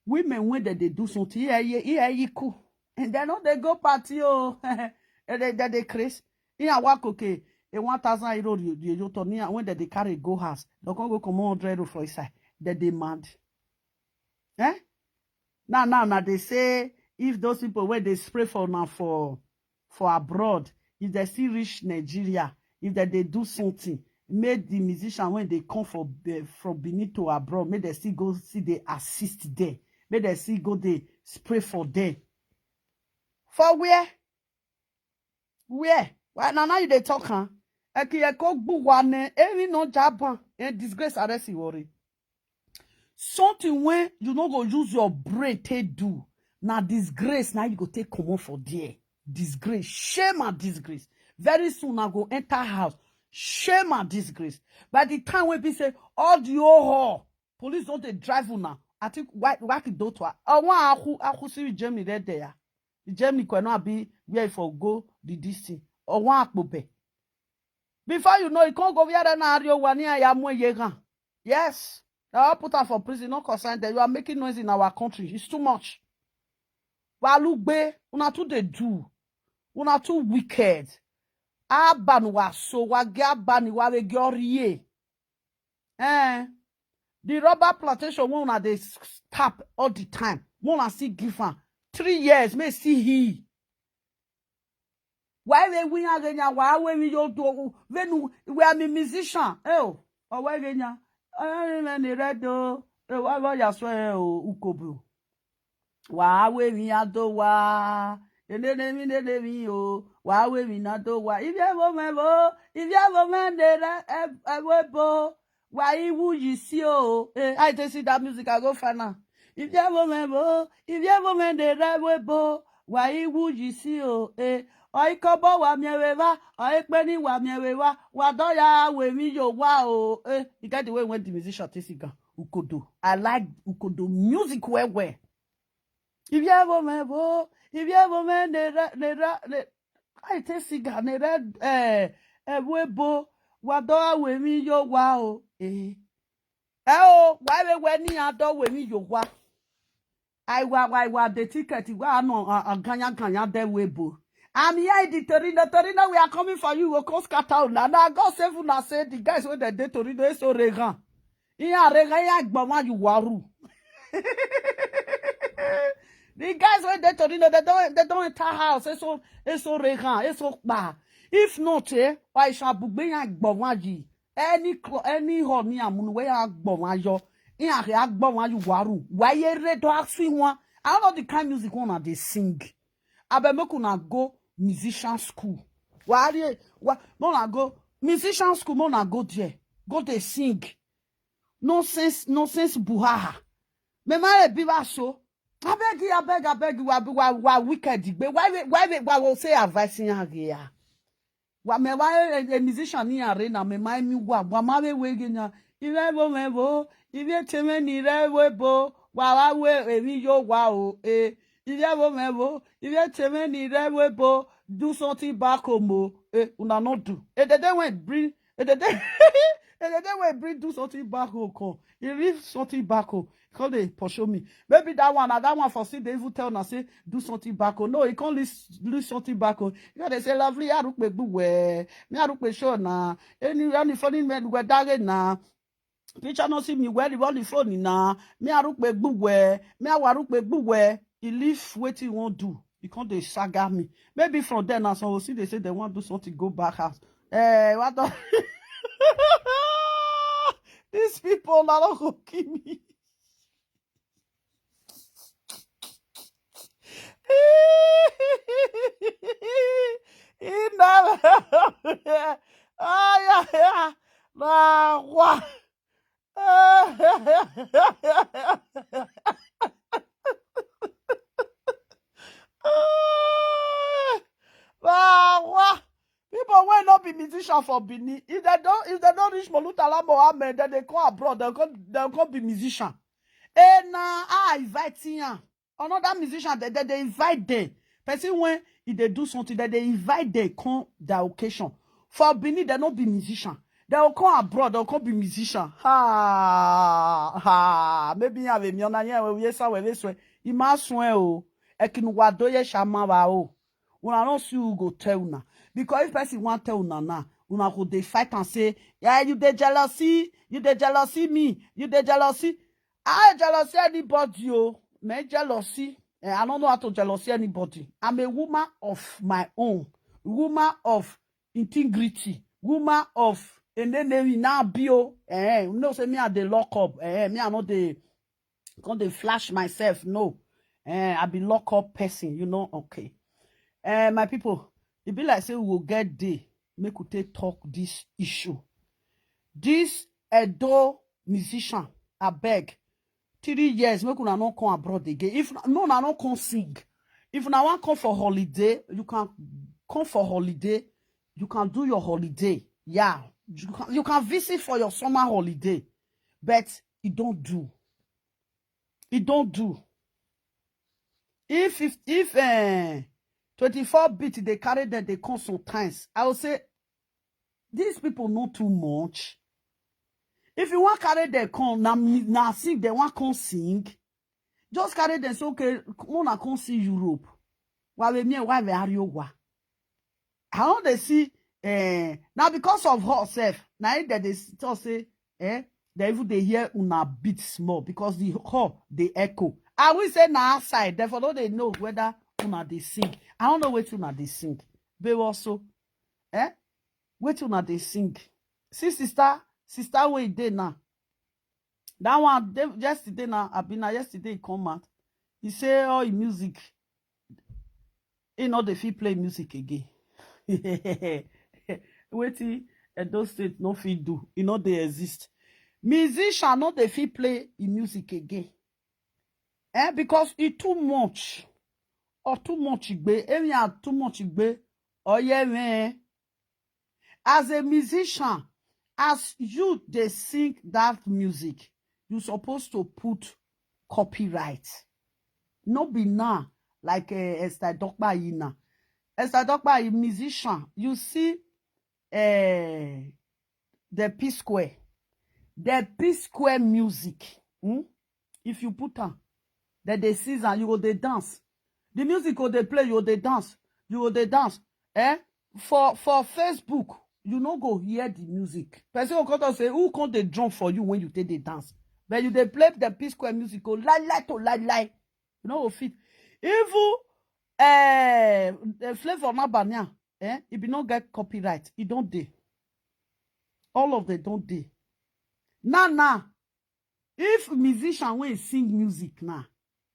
Women when they, they do something, yeah, yeah, yeah, you cool. And they no dey go party, oh. And they, they, they craze. In a work, okay, a one thousand euro, you, you, you turn here, when they, they carry go house, they can't go come hundred euro for inside. They demand. Eh? Now, now, now they say, if those people where they spray for now for, for abroad, if they still reach Nigeria, if they, they do something, make the musician when they come for Be-, from Benin to abroad, make they still go see they assist there. Make they still go they spray for them. For where? Where? Why now, now you dey talk, huh? Eki eko gbuwane, eri no jaban, and disgrace arrest worry. Something when you no go use your brain take do, na disgrace, now you go take comot for there. Disgrace, shame and disgrace. Very soon I go enter house. Shame and disgrace. By the time we be say, all the whole police don't they drive una. I think why why could do to her? I want aku aku see Germany right there. Germany could not be where for go the D C. Or one akpobe. Before you know, you can't go where na ario wani ayamu yegan. Yes. They all put her for prison, not concerned that you are making noise in our country. It's too much. Walugbe, una too they do. Una too wicked. Aban wa so, wa ge aban wa we ge orie. Eh. The rubber plantation one una dey s-, s-, tap all the time. One una still give am three years, may see he. Why we win again? Why we we yo do? When we are musician, eh? Oh, why we nya? Eh, man, the red do. Eh, why we ya swear o ukobu? Wa we mi ado wa. Enene mi nene mi o. Wa we mi na do wa. If you ever me bo, if you ever me de ra e bo. Wa iwu you see o. Eh, I just see that music, I go find now. If you ever me bo, if you ever me de ra we bo. Wa iwu you see o. Eh, oi kobo wa mi we wa, oi peni wa mi we wa. Wa do ya we mi yo wa o. Eh, you get the way when the musician take singer. Ukodo. I like Ukodo music well well. If you ever me bo, if you ever me de ra de ra de, I take singer de ra eh eh we bo wa do we mi yo wa o. Eh. Eh o, why we we ni a do we mi yo wa? I wa wa wa the ticket wa no a ganya ganya de we bo. I'm here in the Torino. Torino, we are coming for you. We go scatter una. Now God save una say the guys wey dey dey Torino is so regan. Iya regan ya gboma you waru. The guys wey dey Torino, they don't they don't enter house. It's so it's so regan. It's so pa. If not, eh, why shall bugbe ya gboma you? Any clo any honey amunu where ya gboma yo. Iya ya gboma you waru. Why you read to ask we one? I don't know the kind music one they sing. Abeg make una go musician school. Wari wa make una go musician school, make una go there. Go dey sing. Nonsense, nonsense buhaha. Me ma e be wa so. Abeg, abeg, abeg, wa wa wa wicked gbe. Why we why we wa wo say advice in here? Wa me wa a, a musician in arena me ma mi wa wa ma we we gina. Ive bo me bo, ive teme ni re we bo, wa wa we emi yo wa o eh. Ive bo me bo, ive teme ni re we bo, do something back home o eh. Una no do. E dey dey when bring e dey dey And the day wey e bring do something back home come, e leave something back home. E come dey pursue me. Maybe that one, na that one for still dey even tell una say do something back home. No, e come leave, leave something back home. E come dey say, "Lovely, arukpe gbuwe. Me arukpe show na. Any, any funny men we dare na. Picture no see me well on the phone na. Me arukpe gbuwe. Me awarukpe gbuwe." E leave wetin e wan do. E come dey saga me. Maybe from there na some go still dey say dem wan do something, go back house. Eh, what the These people na no go kill me. Ina, ah, yeah, yeah. Na wa. Na wa. People wey no be musician for Benin, if dem don, if dem don reach Murtala Mohammed, then dem come abroad, dem come, dem come be musician. Eh, na I invite am. Another musician, dem, dem dey invite dem. Person wey e dey do something, dem dey invite dem come their occasion. For Benin, dem no be musician. Dem go come abroad, dem go come be musician. Ha, ha. Maybe you have a miona here, we yes, we swear. You must swear, oh. Ekinuwa doye shama wa, oh. Una no see who go tell una. Because if person wan tell una now, una go dey fight and say, "Yeah, you dey jealousy, you dey jealousy me, you dey jealousy." I jealousy anybody, oh. Me jealousy. Eh, I don't know how to jealousy anybody. I'm a woman of my own, woman of integrity, woman of enene na bio. Eh, you know say me I dey lock up. Eh, me I no dey come dey flash myself. No. Eh, I be lock up person, you know. Okay. Eh, my people, e be like say we go get day make we take talk this issue. This Edo musician, abeg, three years, make una no come abroad again. If no, una no come sing. If una wan come for holiday, you can come for holiday. You can do your holiday. Yeah, you can, you can visit for your summer holiday. But e don do. E don do. If, if, if, eh, twenty-four beat dey carry dem dey come sometimes, I will say, these people no too much. If you wan carry dem come, na mi-, na sing dem wan come sing. Just carry dem say, "Okay, una come see Europe." Wa we me, wa we ariowa. I don dey see, eh, na because of her sef. Na im dem dey s-, talk say, eh, dem even dey hear una beat small because the hall dey echo. I will say na outside, therefore no dey know whether una dey sing. I don't know wetin una dey sing. But also, eh, wetin una dey sing. See sister, sister wey e dey now. That one, dey, yesterday now, abi na yesterday e come out. E say all the music, e no dey fit play music again. Wetin Edo State no fit do, e no dey exist. Musician no dey fit play e music again. Eh, because e too much. Or too much igbe, area too much igbe. Or yeah, man. As a musician, as you dey sing that music, you supposed to put copyright. No be now, like, eh, Esther Dokpa Yina. Esther Dokpa, you musician, you see, eh, the P Square. The P Square music. Hmm? If you put am, then they seize am, you go dey dance. The music go dey play, you go dey dance. You go dey dance. Eh? For, for Facebook, you no go hear the music. Person go come talk say, "Who come dey drum for you when you take dey dance?" But you dey play the P Square music, go lie lie to lie lie. You no go fit. Even, eh, the Flavor Nabania, eh, e be no get copyright. E don dey. All of them don dey. Now, now, if musician wey sing music now,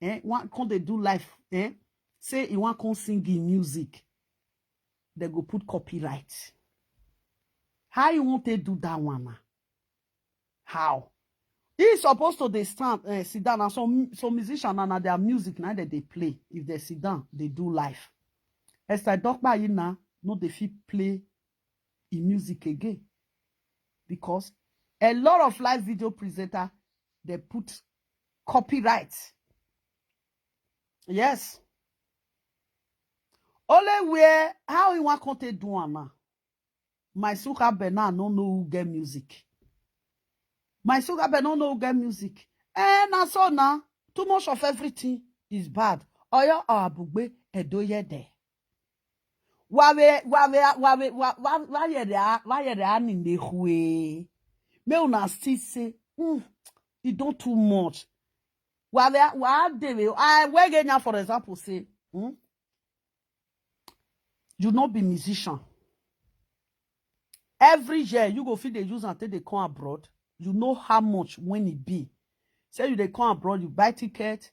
eh, wan come dey do live, eh, say e wan come sing in music, they go put copyright. How you want to do that one now? How? He supposed to dey stand, eh, sit down, and some, some musician na, na their music na dem dey play. If they sit down, they do live. Esther Dokpa Yina no dey fit play e music again because a lot of live video presenter, they put copyright. Yes. Only where, how you want come take do am now? My suka Bernard no know who get music. My sugar bear no know get music. Eh, na so na. Too much of everything is bad. Oyo Abugbe Edoyede. Wawe wawe wawe wawe wawe wawe wawe ani nehwe. Me una still say, mm, e don too much. Wawe wa debe. I wege now, for example, say, mm, you no be musician. Every year you go fit dey use am take dey come abroad. You know how much when e be. Say you dey come abroad, you buy ticket,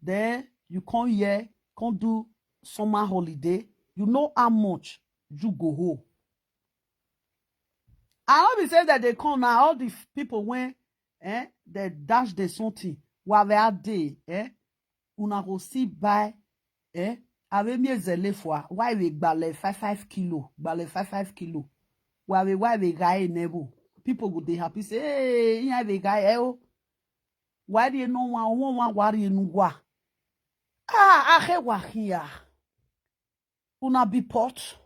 then you come here, come do summer holiday. You know how much you go hold. I no be say that they come now, all the f- people when, eh, they dash the something while they are there, eh, una go still buy, eh, ave mi ezele for why we gbale five five kilo, gbale five five kilo. Why we why we guy nebo? People go dey happy say, hey, yeah, we guy eh, oh. Why do you no one one one worry in wa? Ah, ahe wa here. Una be pot.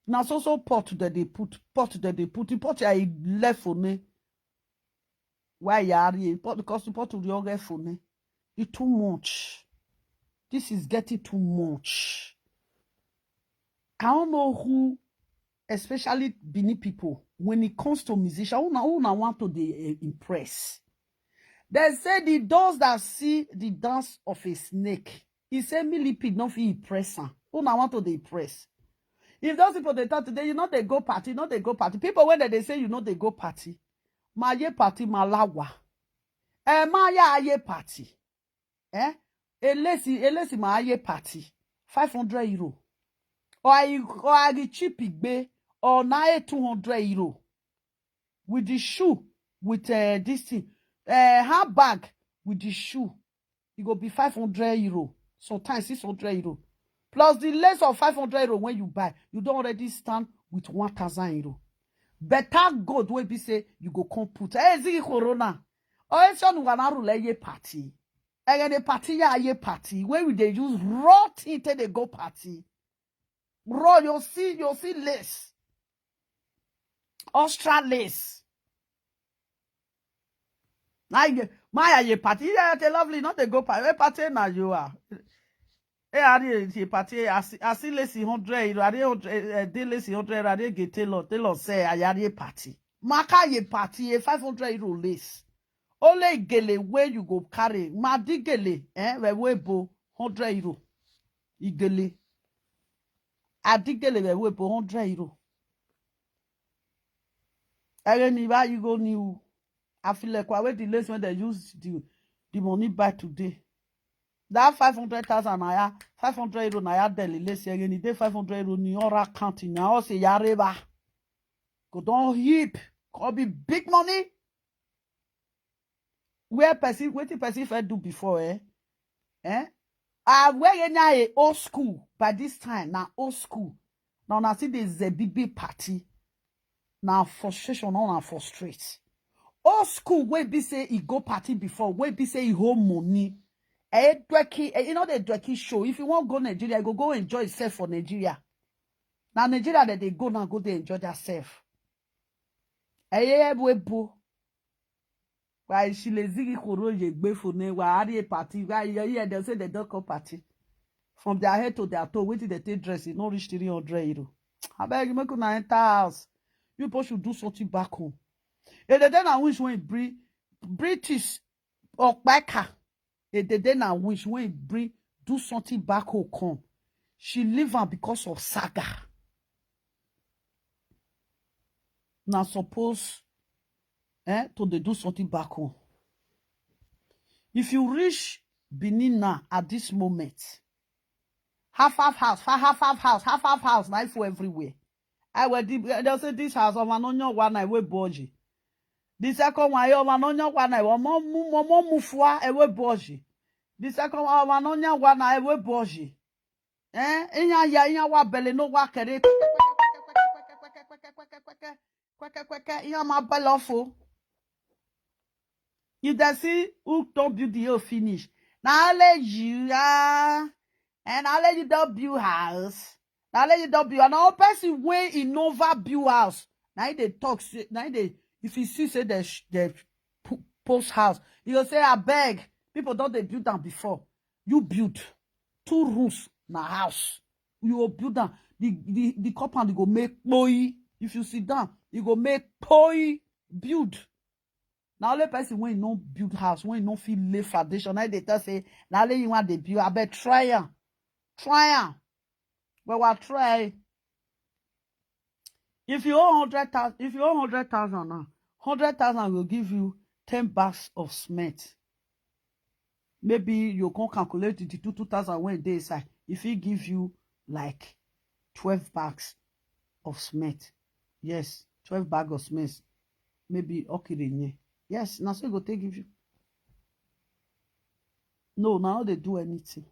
Na so so pot that they put, pot that they put, the pot I left for me. Why yari pot, because the pot will all get for me. It's too much. This is getting too much. I don't know who, especially Benin people, when it comes to musician, who na who na want to dey, eh, impress. They say the dogs that see the dance of a snake, he say millipede no fit impress am. Who na want to dey impress? If those people they talk today, you know they go party, no they go party. People when they, they say you know they go party, ma ye party malawa. Eh, ma ya ye party. Eh? Elesi, elesi ma ye party. Five hundred euro. Or I or I the cheap igbe or na two hundred euro. With the shoe, with uh, this thing, uh, handbag with the shoe, it go be five hundred euro, sometimes six hundred euro. Plus the lace of five hundred euro when you buy, you don't already stand with one thousand euro. Better gold wey be say you go come put. Hey, Ziggy Corona. Oh, it's on one hour like ye party. And then the party, yeah, ye party. Where we they use raw thing till they go party. Raw, you see, you see lace. Extra lace. Now you my are ye party. Yeah, they lovely, not they go party. Where party now you are. Hey, are you a party? I see, I see lace in hundred euro. Are they hundred? Uh, they lace in hundred. Are they get tailor? Tailor say, I are a party. Maka ye party a five hundred euro lace. Only gele where you go carry. Madi gele, eh? Where we bo hundred euro. Igele. Adi gele where we bo hundred euro. Ere ni ba you go new. I feel like why the lace when they use the the money buy today. That five hundred thousand naira, five hundred euro naira, Delhi lace again. They five hundred euro ni ora counting now. Say yareba. Go down heap. Go be big money. Where person, what the person if I do before, eh? Eh? I wear now a old school by this time. Now old school. Now I see the Z B B party. Now frustration, now frustrate. Old school wey be say he go party before, wey be say he hold money. Eh, dweki, eh, you know the dweki show. If you want go Nigeria, you go go enjoy yourself for Nigeria. Now Nigeria that they go now, go they enjoy themselves. Eh, yeah, we bo. Why she lazy koro ye gbe for ne? Why are you party? Why you hear they say they don't come party? From their head to their toe, waiting they take dress, it not reach three hundred euro. I beg you, make una enter house. You people should do something back home. And then I wish when Bri- British or Baka, and then I wish when Bri do something back home come. She leave am because of saga. Now suppose, eh, to they do something back home. If you reach Benin now at this moment, half half house, half half half house, half half house, knife for everywhere. I will di- they'll say this house of an onion one I will budgie. The second one of an onion one I will more more more mufua I will budgie. The second one of an onion one I will budgie. Eh? Inya ya inya wa bele no wa kere. Kweke kweke inya ma bele ofo. If they see who don't build the hill finish, now let you ah, and now let you don't build house. Now let you don't build. And all person when Innova build house. Now they talk. Say- Now they If you see say they sh- they pu- post house, you go say, "Abeg, people don dey build am before." You build two rooms na house. You go build am. The the the compound go make poi. If you sit down, you go make poi. Build. Na only person wey no build house, wey no fit lay foundation, na dey tell say na only you wan dey build. Abeg, try am, try am. But we try. If you owe hundred thousand, if you owe hundred thousand now, hundred thousand will give you ten bags of cement. Maybe you can calculate the two two thousand wey dey inside. If he give you like twelve bags of cement, yes, twelve bag of cement, maybe okiri nye. Yes, na so e go take give you. No, una no dey do anything.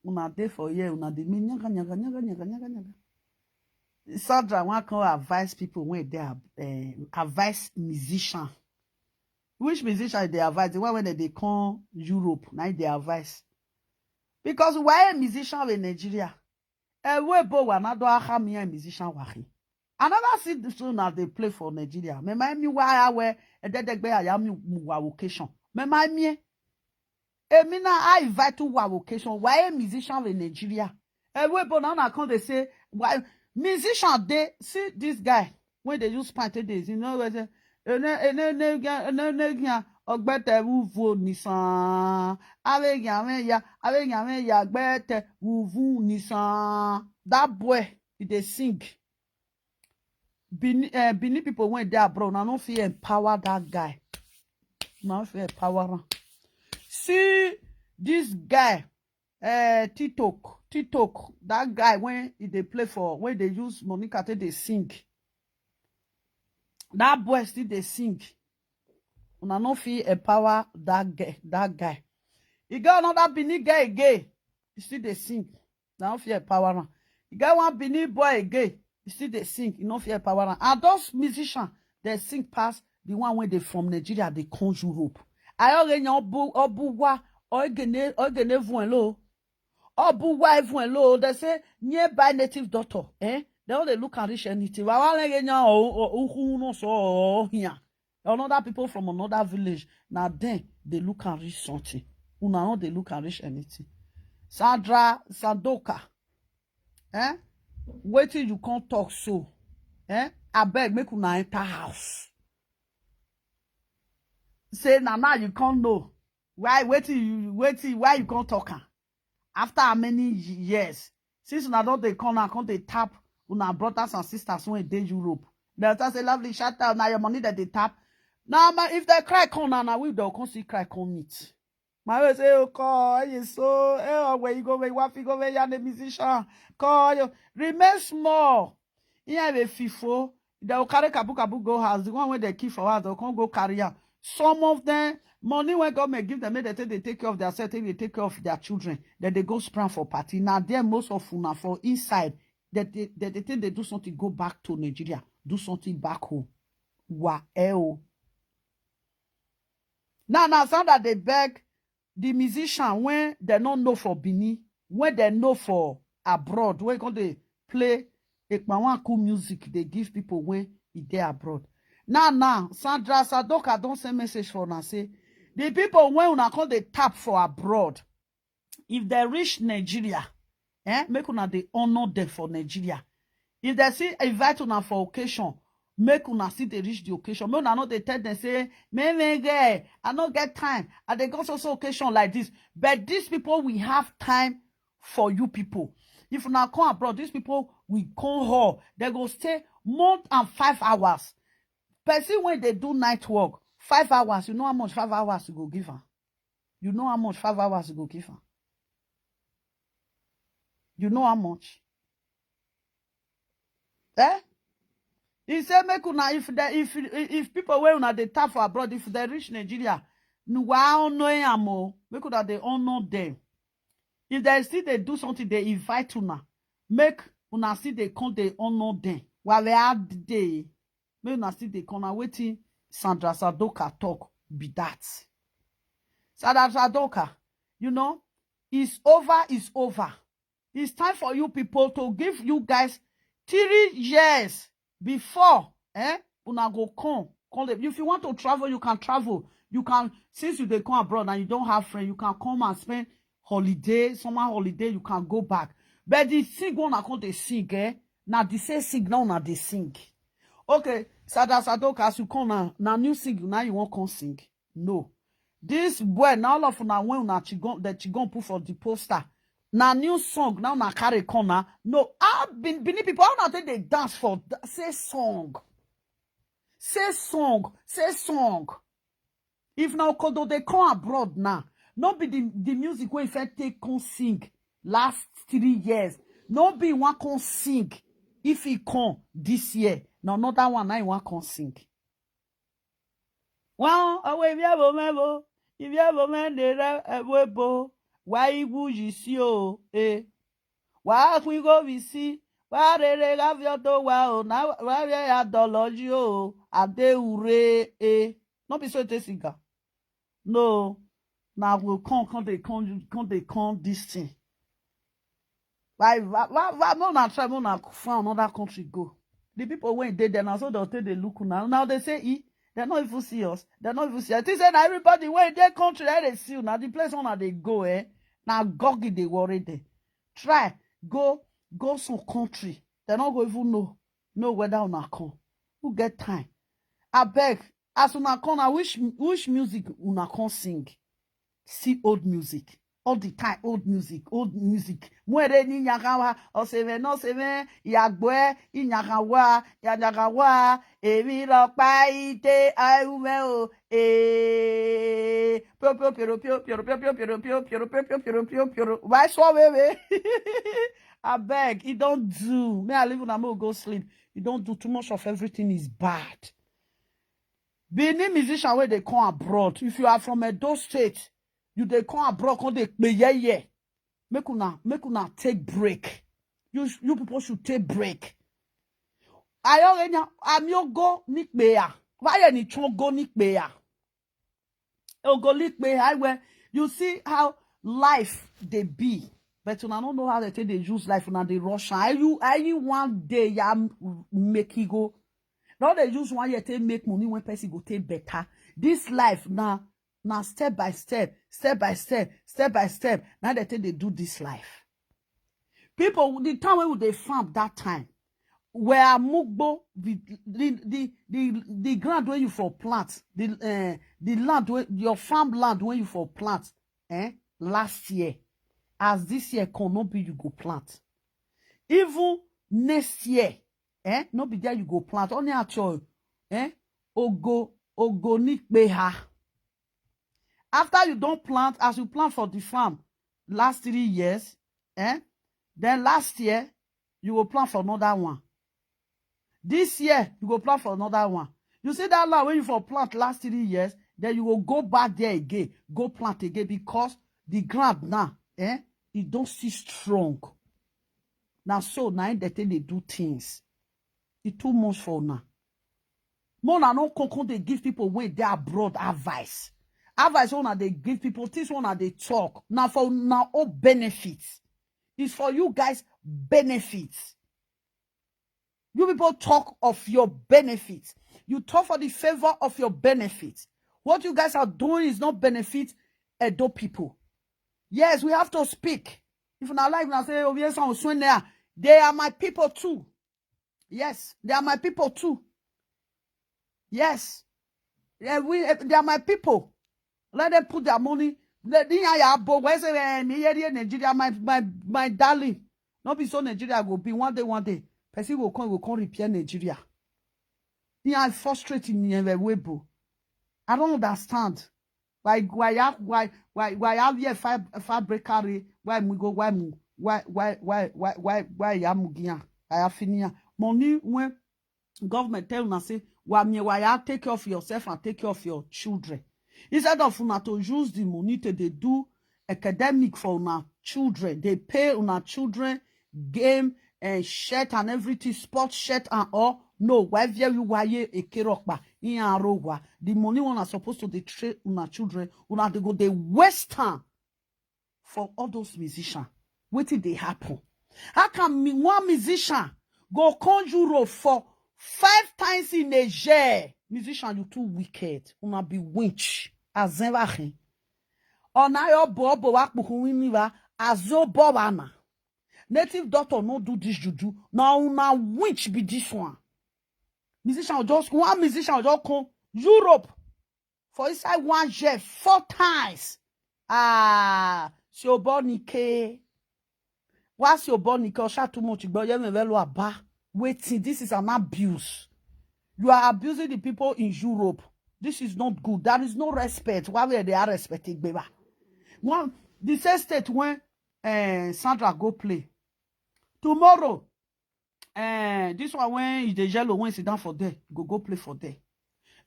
Una dey for here, una dey make nyaga nyaga nyaga nyaga nyaga nyaga. Sandra wan come advise people wey dey uh, advise musician. Which musician dey advise? The one wey dem dey come Europe, na im dey advise. Because why a musician in Nigeria? Ewe bo wa na do aha mi a musician wa hi. Another see the soon as they play for Nigeria. Me my mi wa ya we ededegbe ya mi wa vocation. Me my mi Emina, I invite to wa vocation. Why a musician in Nigeria? Ewe bo na una come dey say why musician dey see this guy wey dey use pant take dey, you know, wey say ene ene ene ene ene ogbete wuvo nisan, ave ya ave ya ave ya ave ya ogbete wuvu nisan. That boy, he dey sing. Benin, uh, Benin people wey dey abroad, una no fit empower that guy. Una no fit empower am. See this guy, uh, Titok, Titok, that guy wey he dey play for, wey dey use Monica take dey sing. That boy still dey sing. Una no fit empower that guy. That guy. He got another Benin guy again. He still dey sing. Una no fit empower am. He got one Benin boy again. He still dey sing. He no fit empower am. And those musicians, they sing pass the one wey dey from Nigeria, dey come Europe. I already know Obu Obuwa Ogene Ogene Vuenlo. Obuwa Vuenlo. They say nearby native doctor. Eh? They all dey look and reach anything. Wa wa le nya o o uhu no so here. Another people from another village, na dem dey look and reach something. Una no dey look and reach anything. Sandra Sandoka, eh? Wetin you come talk so? Eh? Abeg, make una enter house. Say na now you come know why wetin you wetin why you come talk am after how many years since una don dey come now come dey tap una brothers and sisters wey dey Europe. Dem tell say, "Lovely, shout out, na your money that dey tap." Now, ma, if they cry come now, now we don come see cry come meet. My way say, "Oh, call you so, eh, oh, where you go, where you want to go, where you are the musician, call you." Remain small. Here a fifo, they will carry kabu kabu go house. The one wey they keep for house, they come go carry am. Some of them, money wey government give them, make they take, they take care of their self, take, they take care of their children. Then they go spend for party. Now there most of una for inside, that they, that they think they do something, go back to Nigeria, do something back home. Wa eo. Now, now, sound that they beg the musician when they no know for Benin, when they know for abroad, when come they play Ekpawanku music, they give people when e dey abroad. Now, now, Sandra Sadoka don send message for una say, the people when una come dey tap for abroad, if they reach Nigeria, eh, make una dey honor them for Nigeria. If they see invite una for occasion, make una still dey reach the occasion. Make una no dey tell them say, "Me, me, girl, I no get time. I dey go so, so occasion like this." But these people will have time for you people. If una come abroad, these people will come hall. They go stay more than five hours. Person when they do night work, five hours, you know how much five hours you go give am? You know how much five hours you go give am? You know how much? Eh? He say make una if they if if people wey una dey tap for abroad, if they reach Nigeria, nuwa honor am o. Make una dey honor them. If they still dey do something, they invite una. Make una still dey come dey honor them. While they are dey, make una still dey come. Na wetin Sandra Sadoka talk be that. Sandra Sadoka, you know, it's over, it's over. It's time for you people to give you guys three years before, eh, una go come Come dey, if you want to travel, you can travel. You can, since you dey come abroad and you don't have friend, you can come and spend holiday, summer holiday, you can go back. But the sing wey una come dey sing, eh? Na the same sing now una dey sing. Okay, Sada Sadoka, as you come now, na new sing now you wan come sing. No. This boy, na all of una wey una chigon, the chigon put for the poster. Na new song now una carry come na. No, ah, Bin-, Benin people, how una take dey dance for th-, say song? Say song, say song. If na Okodo dey come abroad now, no be the, the music wey he first take come sing last three years. No be he wan come sing. If he come this year, na another one na he wan come sing. Wan owe ibi ebo mebo, ibi ebo me de re ebo, wa igwu ji si o, eh. Wa akwi go bi si, wa re re ga fi oto wa o, na wa re ya dolo ji o, ade ure, eh. No be so e take sing am. No, na go come, come dey come, come dey come this thing. Why, why, why, why, no, na try, no, na find another country go. The people wey dey there, na so dem take dey look una. Now they say, "E, dem no even see us. Dem no even see us." I think say na everybody wey dey country, eh, dey see una. The place una dey go, eh, na gogi dey worry dem. Try go, go some country. Dem no go even know, know whether una come. Who get time? Abeg, as una come na, which, which music una come sing? See old music. All the time, old music, old music. Mwere ni nyakawa, oseve no seve, yagbe, inyakawa, yanyakawa, evi lo pa ite, ayume o, eh. Pio, pio, pio, pio, pio, pio, pio, pio, pio, pio, pio, pio, pio, pio, pio, pio, pio. Why so, baby? Abeg, e don do. Me, I leave una, make we go sleep. E don do. Too much of everything is bad. Benin musician wey dey come abroad, if you are from Edo State, you dey come abroad, come dey pe yeye. Make una, make una take break. You, you people should take break. Ayo enya, amiogo ni pe ya. Why any chongo ni pe ya? Ogo ni pe ya, where you see how life dey be. But una no know how they take dey use life, una dey rush am. Are you, are you one day ya m-, make e go? No dey use one year take make money when person go take better. This life na, na step by step, step by step, step by step. Na they take dey do this life. People, the time wey we dey farm that time, where amugbo, the, the, the, the, the ground where you for plant, the, eh, the land where, your farm land where you for plant, eh, last year, as this year come, no be you go plant. Even next year, eh, no be there you go plant. Only at your, eh, ogo, ogo ni pe ha. After you don plant, as you plant for the farm last three years, eh, then last year, you go plant for another one. This year, you go plant for another one. You see that land where you for plant last three years, then you go go back there again, go plant again, because the ground now, eh, e don still strong. Na so na im dey take dey do things. E too much for una. Make una no come, come dey give people wey dey abroad advice. Advice wey una dey give people, things wey una dey talk, na for una own benefit. It's for you guys' benefit. You people talk of your benefit. You talk for the favor of your benefit. What you guys are doing is not benefit Edo people. Yes, we have to speak. If una like, una say, "Oh, yes, I'm swing there." They are my people too. Yes, they are my people too. Yes. Yeah, we, eh, they are my people. Let them put their money. Let the yaya bo, where say, "Eh, me here, here, Nigeria, my, my, my darling." No be so Nigeria go be. One day, one day, person go come, go come repair Nigeria. Yeah, I frustrating me, eh, way, bro. I don't understand. Why, why, why, why, why, why, why, why, why, why, why, why, why, why, ya mugia, I have finia. Money when government tell una say, "Wa mi, wa ya take care of yourself and take care of your children." Instead of una to use the money to dey do academic for una children, dey pay una children game and shirt and everything, sports shirt and all. No, why view you why ye a kerokba in arowa? The money una supposed to dey train una children, una dey go dey waste time for all those musicians. Wetin dey happen? How can mi-, one musician go come Europe for five times in a year? Musician, you too wicked. Una be winch. Azenvahin. Ona yo bobo wa kpuhun winiva. Azo bobana. Native doctor no do this juju. Now una winch be this one. Musician just one musician just come Europe for inside one year four times. Ah, Siobonike. Why Siobonike? Osha too much. But you never aba. Waiting. This is an abuse. You are abusing the people in Europe. This is not good. There is no respect. Why were they are respecting Beba? One, the same state when uh, Sandra go play. Tomorrow, uh, this one when is the yellow when sit down for there, go go play for there.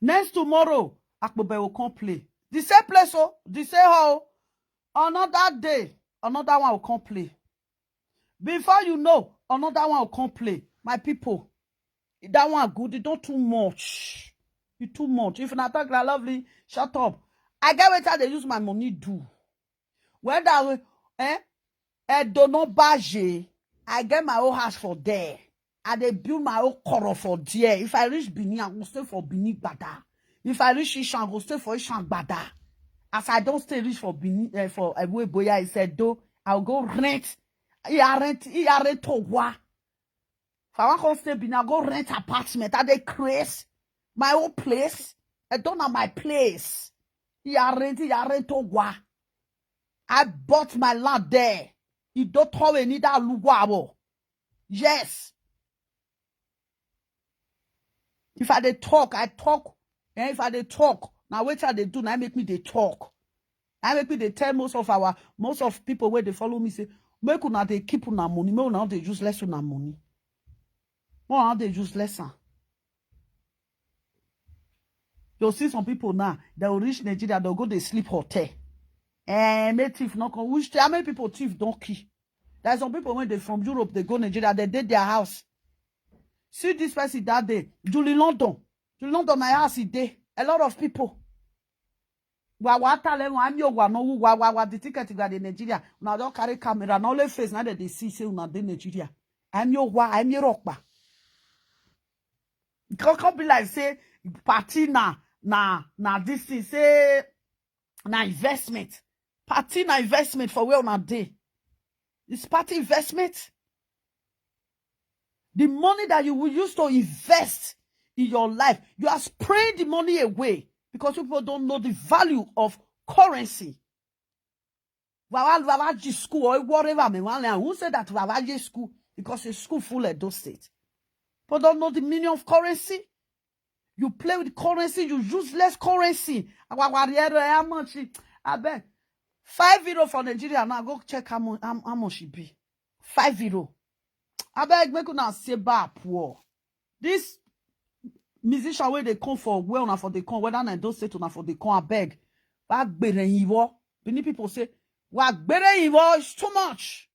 Next tomorrow, Akpobe will come play. The same place, oh, the same hall. Another day, another one will come play. Before you know, another one will come play. My people, that one good. It don't too much. You too much. If not talk like lovely, shut up. I get what they use my money do. Whether eh, I do not budget. I get my own house for there. I dey build my own koro for there. If I reach Benin, I go stay for Benin Gbada. If I reach Ishan, I go stay for Ishan Gbada. As I don't stay reach for Benin, uh, for Ewe Boya, he said, though, I'll go rent. He rent, he rent to what? If I want to stay Benin, I'll go rent apartment. I dey craze. My own place. I don't have my place. He rent, he rent to what? I bought my land there. He don't tell me that Luguabo. Yes. If I dey talk, I talk. And if I dey talk, now wait till they do, now make me they talk. I make me they tell most of our most of people where they follow me say, make una they keep una money, make una they use less una money. More how they use less. You'll see some people now, they will reach Nigeria, they'll go they sleep hotel. And make thief not come. Which how many people thief don't kill? There's some people when they from Europe, they go Nigeria, they did their house. See this person that day, Julie London. Julie London, my house is there. A lot of people. Wa wa ta le wa mi o wa no wa wa wa the ticket go dey Nigeria. Una don carry camera, na only face na dem dey see say una dey Nigeria. I mi o wa, I mi rokpa. Come come be like say party na na na this thing say na investment. Party na investment for where una dey. It's party investment. The money that you will use to invest in your life, you are spraying the money away because people don't know the value of currency. Wawa wawa ji school or whatever me wan learn. Who said that wawa ji school? Because a school full Edo State. People don't know the meaning of currency. You play with currency, you useless currency. Wawa how much? I bet five euro for Nigeria now. Go check how much how, how much it be. Five euro. I beg make una say ba poor. This musician where they come for where una for they come, whether na don't say to una for they come, I beg. Ba gbere yiwo. Benin people say, wa gbere yiwo, it's too much.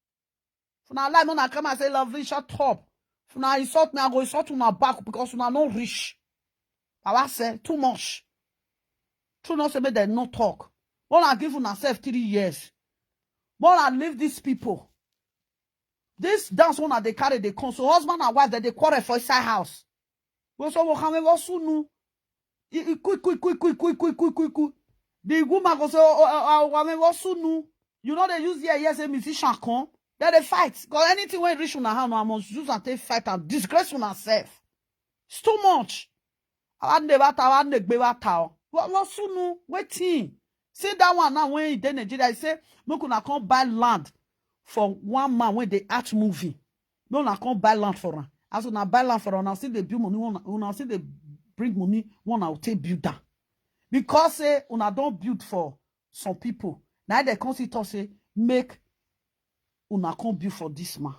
If una lie, una come and say, lovely, shut up. If una insult me, I go insult una back because una no rich. Baba say, too much. True not say make dem no talk. Una give una self three years. Una leave these people. This dance una dey carry dey come. So husband and wife dem dey quarrel for inside house. Go so wo kame wo sunu. I- I- Quick, quick, quick, quick, quick, quick, quick, quick, quick. The woman go say, oh, oh, oh, oh, wo sunu. You know they use here, here say musician come. Then they fight. Because anything when reach una hand, I must use and take fight and disgrace una self. It's too much. Our neighbor tower, our neighbor tower. What was sunu? Waiting. See that one now when he dey Nigeria, he say, make una come buy land for one man when they act movie. No, una come buy land for am. As una buy land for am, una still dey build money, una, una still dey bring money, una will take build am. Because say una don build for some people. Now they come see talk say, make una come build for this man.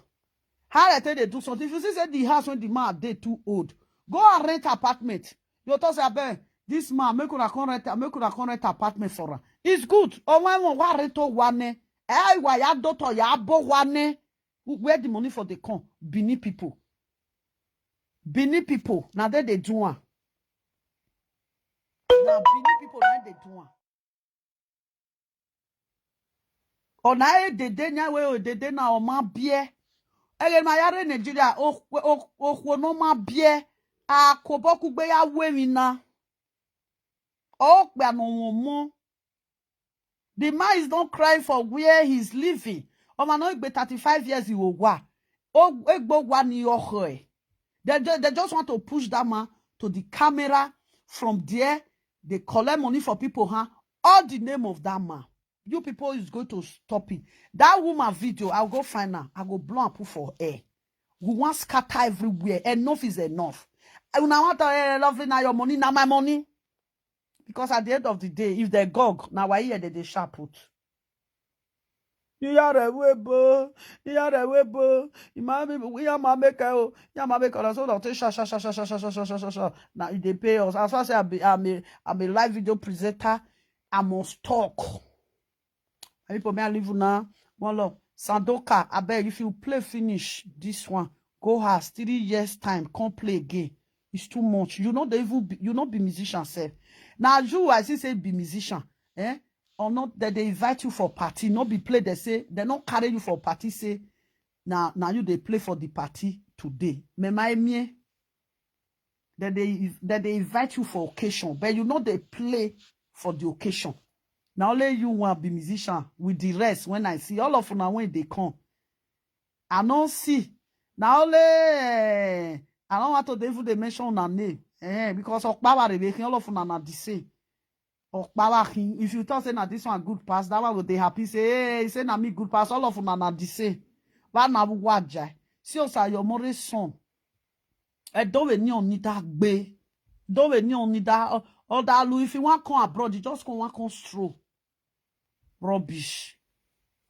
How they take they do something? If you see say the house when the man dey too old, go and rent apartment. You talk say, abeg, this man, make una come rent, make una come rent apartment for am. It's good. Or when one wa rent to one, eh, wa ya doctor ya bo one. Where the money for the come? Benin people. Benin people. Now they they do one. Now Benin people now they do one. Ona e dede nya we o dede na o ma bie. Ege ma yare Nigeria o o o no ma bie. A ko boku gbe ya we mi na. Oh, we are no more. The man is not crying for where he's living. Ọmọ náà gbé thirty-five years ìwò wà. Ó gbó wà ní ọkọ ẹ̀. They, ju- they just want to push that man to the camera. From there, they collect money for people, huh? All the name of that man. You people is going to stop it. That woman video, I'll go find her. I go blow and put for air. We want scatter everywhere. Enough is enough. I will not want to, eh, lovely, now your money, now my money. Because at the end of the day, if they gog, now why here they, they sharp put. Iyarewebo, iyarewebo, imami, iyamameka o, iyamameka na so that sha sha sha sha sha sha sha sha sha sha. Now they pay us. As I say, I be, I'm a, I'm a live video presenter. I must talk. My people, may I leave you now. One love. Sandoka, I beg, if you play finish this one, go house three years time, come play again. It's too much. You know they even be, you not be musician self. Now you, I see say be musician, eh? Or not that they invite you for party, not be play. They say they not carry you for party. Say now, now you they play for the party today. Me my me. That they that they invite you for occasion, but you know they play for the occasion. Now only you want be musician with the rest. When I see all of una when they come, I don't see. Now only I don't want to even they mention una name, eh, because of power they making all of una na the same. Or power him. If you talk say na this one good pass, that one will they happy say, hey, say na me good pass. All of una na the same. Why na waja? See us are your more son. I don't we ni on that gbe. Don't we ni on that. Or that if you want come abroad, you just come one come stroll. Rubbish.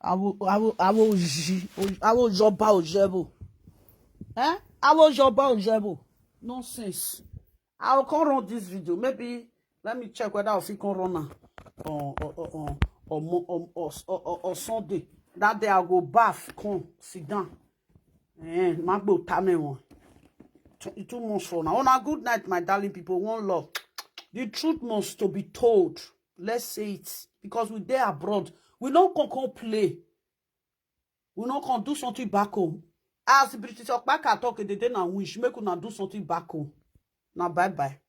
I will, I will, I will, I will job out jebo. Eh? I will job out jebo. Nonsense. I will come run this video. Maybe let me check whether I fit come run am on on on on on, Mo- on, on, on, on, on Sunday. That day I go bath, come sit down. Eh, Magbo Tame one. Too, too much for now. On a good night, my darling people. One love. The truth must to be told. Let's say it because we there abroad. We don't come come play. We no come do something back home. As British Okpaka talk, they dey na wish make una do something back home. Now bye bye.